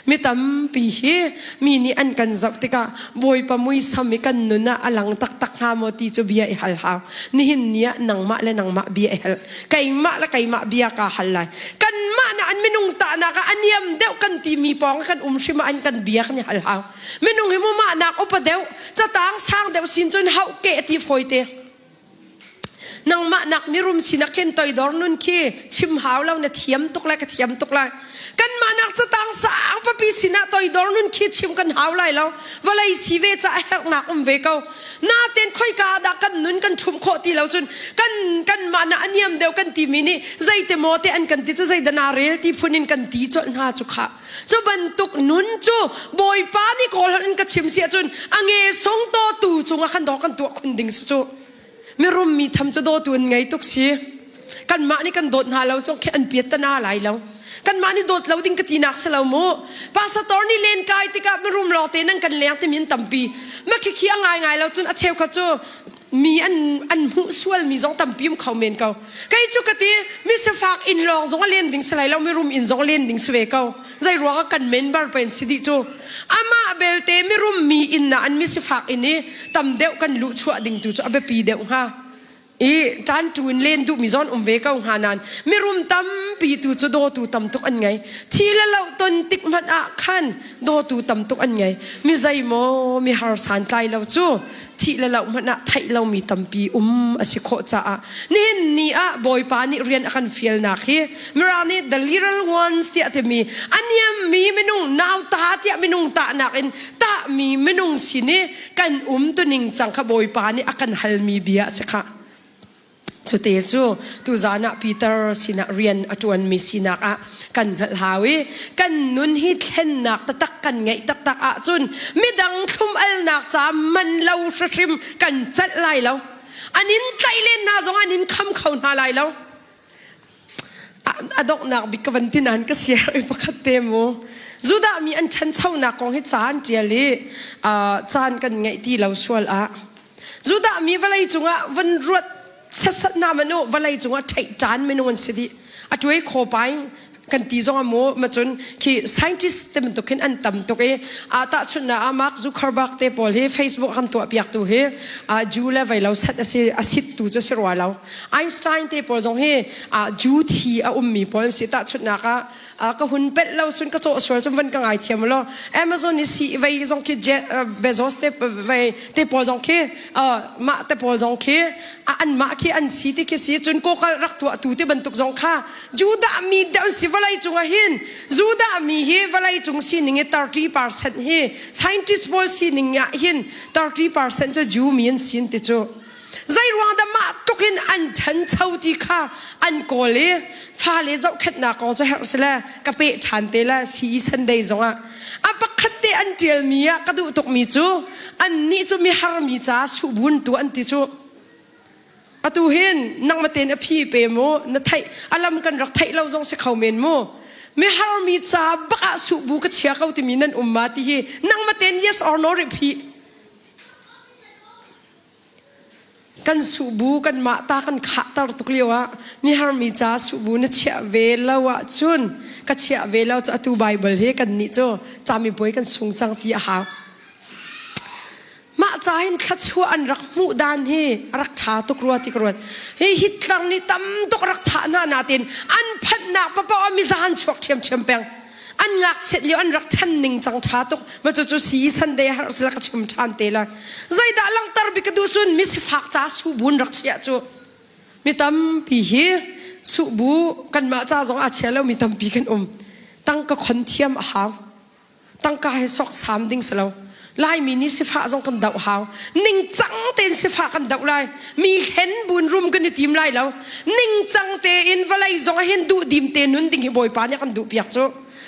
Mi tampi hi mi nih an kan zoh tikah Bawipa muisam i kan nun ah a lang taktak hnga maw ti cu bia i hal hau. Nihin ni ah nangmah le nangmah bia i hal. Keimah le keimah bia kaa hal lai. Kanmah na an minung tahnak ah a niam deuh kan timi pawng kan um hrim ah an kan bia kan i hal hau. Minung hi mu mahnak upa deuh, catang sang deuh sin cun hauh keh ti fawi te. Nangmah nak mirum sinak khin toidor nun khi chim hau lo na thiam tuk lai ka thiam tuk lai. Kanmah nak catang sang papi sinah toidor nun khi chim kan hau lai lo. Vawlei si ve ca a herhnak um ve ko. Naten khoika dah kan nun kan ṭhumh khawh ti lo cun kan kanmah na a niam deuh kan timi nih zeite maw te an kan ti cu zeidah rel ti phun in kan ti colh hna cu khah. Cu bantuk nun cu Bawipa nih kawl holh in ka chim si ahcun a nge sung tu cungah khan dawh kan tuah khun ding si cu. Mirum mi tham cu dawtu an ngei tuk si. Kanmah nih kan dawt hna lo zong khi an piat tana lai lo. Kanmah nih dawt lo ding ka tinak si lo mu. Pastor nih len kai tikah mirum lawng te nan kan leng timi an tampi. Ma khikhi a ngai ngai lo cun a cheukhat cu mi an an hmuh sual mi zong tampi um kho men ko. Kei cu ka ti mi sifak inn lawng zong a len ding si lai lo mirum inn zong len ding si ve ko. Zei ruang ah kan member pen si dih cu. Amah belte mirum mi inn ah an mi sifak inn i tam deuh kan luh chuah ding tu cu a biapi deuh hnga. I ṭanṭu in len duhmi zawn um ve ko hnga nain mirum tampi tu cu dawtu tam tuk an ngei. Thi le lo ton tik hmanh ah khan dawtu tam tuk an ngei. Mi zeimaw mi har santlai lo cu thih le loh hmanh ah theih lomi tampi um a si khawh caah nihin ni ah Bawipa nih rian a kan fialnak hi Mirang nih the little ones tiah timi a niammi minung nauta tiah minung tahnak in tahmi minung sin i kan um tuning cang kha Bawipa nih a kan halmi bia a si khah. Cute cu tuzaan ah Peter sinah rian a ṭuanmi sinak ah kan hngalh hau i kan nun hi thlennak taktak kan ngeih taktak ahcun midang thlum-alnak ca man lo hrimhrim kan celh lai lo. An in tlaih len hna zong an in kham kho hna lai lo. A donghnak bik ka van ti nain ka siar i pakhat te mu. Judah mi an ṭhanchonak kong hi ca an ṭial i caan kan ngeih ti lo sual ah Judah mi vawlei cungah van ruat setsat hna manu vawlei cungah ṭheih ṭan minung an si dih. A ṭuai khaw pai. Kan ti zong amu macun khi scientist te bantuk hin an tam tuk i a tahchunhnak ah Mark Zuckerberg te pawl hi Facebook kan tuah piak tu hi Jew le vei lo sat asi asit tu cu si rua lo. Einstein te pawl zong hi Jew thi a ummi pawl an si. Tahchunhnak ah ka hun pelh lo sun ka cawh sual cun van ka ngai thiam lo. Amazon i si vei zong khi Bezos te vei te pawl zong khi mah te pawl zong khi anmah khi an si ti khi si cun kokal rak tuah tu te bantuk zong kha Judah mi deuh si vawlei cung ah hin Judah mi hi vawlei cung sining i 30% hi scientist pawl sining ah hin 30% cu Jew mi an sin ti cu zei ruang dah mah tuk in an ṭhancho ti kha an kawl i fale zohkhenhnak kong cu herh si le ka peh ṭhan te le CE Sunday zong ah a pakhat te an ṭialmi ah ka duh tukmi cu annih cu mihar mi ca suhbun tu an ti cu. Atu hin nangmah tein a phi pe mu na theih alam kan rak theih lo zong si kho men mu. Mihar mi ca bak ah suhbu ka chia ko timi nan um ma ti hi nangmah tein yes or no ri phi. Kan suhbu kan mah ta kan khahter tuk lio ah mihar mi ca suhbu na chiah ve lo ahcun ka chiah ve lo cu atu Bible hi kan nih cu camipuai kan sung cang ti a hau. Mah ca hin thluachuah an rak hmuh dan hi a rak ṭha tuk rua ti ka ruat. Hi Hitler nih tam tuk rak thah hna nain an phanhnak paoh ah mizan chuak ṭhiamṭhiam peng. An ngakchiat lio an rak ṭhan ning cang ṭha tuk. Ma cucu si Sunday har sila ka chim ṭhan te la. Zeidah langhter bik ka duh sun misifak ca subun rak chiah cu. Mi tampi hi suhbu kanmah ca zong aa chia lo mi tampi kan um. Tangka khon thiam a hau. Tangka he sawksam ding si lo. Laimi nih sifah zong kan doh hau. Ningcang tein sifah kan doh lai. Mi hlen buin rum kan i tim lai lo. Ningcang tein vawlei zong ah hin duhdim te nun ding hi Bawipa nih a kan duhpiak cu.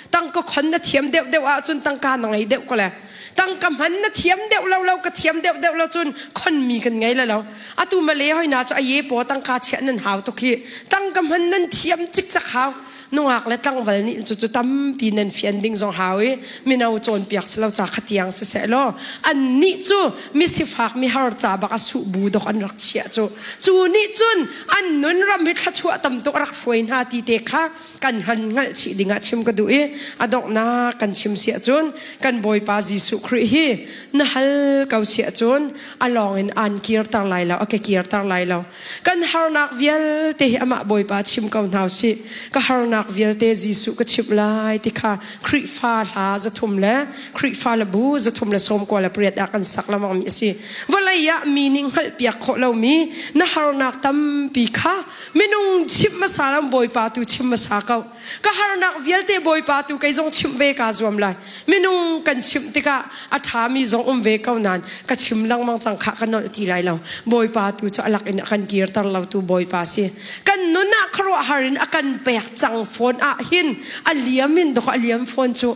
Tangka khon na thiam deuh deuh ahcun tangka na ngei deuh ko le. Tangka hman na thiam deuh lo lo ka thiam deuh deuh lo cun khonmi kan ngei le lo. Atu Malay hoi na cu a ye paw tangka chiah nan hau tuk hi. Tangka hman nan thiam cikcak hau. Nungak le tlangval nih cu cu tampi nan fian ding zong hau i mino cawnpiak si lo ca khatiang siseh law annih cu misifak mihar ca bak a suh bu dok an rak chiah cu cu nih cun an nun ram hi thluachuah tam tuk a rak hruai hna ti te kha kan han hngalh chih ding ah chim ka duh i a donghnak kan chim siah cun kan Bawipa Jesuh Khrih hi na hal ko siah cun a lawng in aan kirter lai lo a ke kirter lai lo. Kan harnak vialte hi amah Bawipa chim ko hna usih. Ka harnak vialte Jesuh ka chimh lai ti kha Khrihfa hla 300 le Khrihfa le bu 398 ah kan sak lengmang mi a si. Vawlei ah mi nih hngalhpiak khawh lomi na harnak tampi kha minung chimh hmasa lo Bawipa tu chim hmasa ko. Ka harnak vialte Bawipa tu kei zong chimh ve kaa zuam lai. Minung kan chimh tikah a ṭhami zong um ve ko nain ka chim lengmang cang khah ka nolh ti lai lo. Bawipa tu cu a lak in a kan kirter lotu Bawipa si. Kan nun ah khuaruahhar in a kan pek cang fawn ah hin a liam in dawk a liam fawn cu.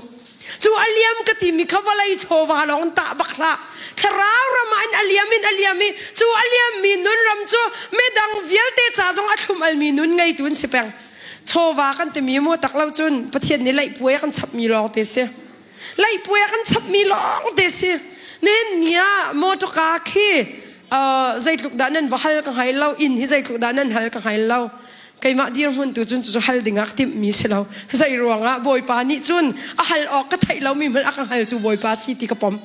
Cu a liam ka timi kha vawlei chawva lawng tah bak hlah. Thlarau ram ah in a liam in a liam i cu a liammi nun ram cu midang vialte ca zong a thlum almi nun ngeitu an si peng. Chawva kan timi mu tak lo cun Pathian nih leihpuai a kan chapmi lawng te si. Leihpuai a kan chapmi lawng te si. Nihin ni ah motorka khi zeitluk dah nan va hal ka hngal lo, inn hi zeitluk dah nan hal ka hngal lo. Keimah dirhmun tu cun cucu hal ding ah ka timhmi si lo. Zei ruangah Bawipa nih cun a hal awk ka theih lomi hmanh a ka hngaltu Bawipa si ti ka pom.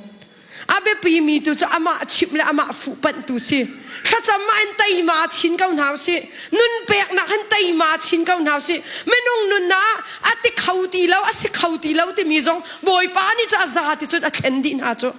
A biapimi tu cu amah chimh le amah fuhpanh tu si. Thlacam ah in teima chin ko hna usih. Nun peknak hin teima chin ko hna usih. Minung nun ah a ti kho ti lo, a si kho ti lo timi zong Bawipa nih cu a za ti cun a thlen dih hna cu.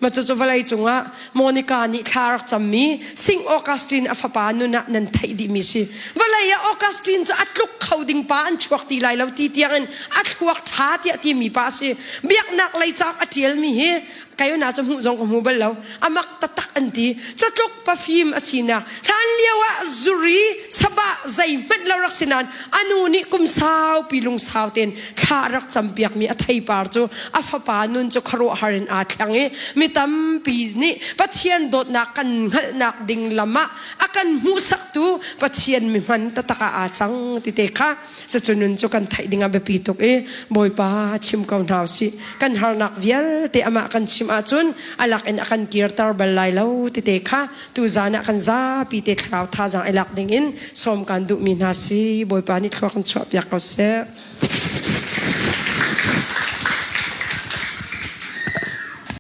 Ma cucu vawlei cungah Monica nih thla rak cammi Sing Augustine a fapa nun ah nan theih dihmi si. Vawlei ah Augustine cu a tluk kho ding pa an chuak ti lai lo ti tiangin a thluak ṭha tiah timi pa a si. Biaknak lei cauk a ṭialmi hi kei na cu hmuh zong ka hmu bal lo. A mak taktak an ti. Catluk pafim a sinak. Hlan lio ah zuri sabah zeihmanh lo rak si nain a nu nih kum saupi lungsau tein thla a rak campiakmi a theipar cu a fapa nun cu khuaruahhar in aa thleng i mi. tampi nih Pathian dawtnak kan hngalhnak ding lam ah a kan hmuhsaktu Pathian mi hman taktak ah aa cang ti te kha cucu nun cu kan theih ding ah biapi tuk i Bawipa chim ko hna usih. Kan harnak vialte amah kan chim ahcun a lak in a kan kirter bal lai lo ti te kha tuzan ah kan zapi te thlarau thazaang i lak ding in sawm kan duhmi hna si. Bawipa nih thlua kan chuahpiak ko seh.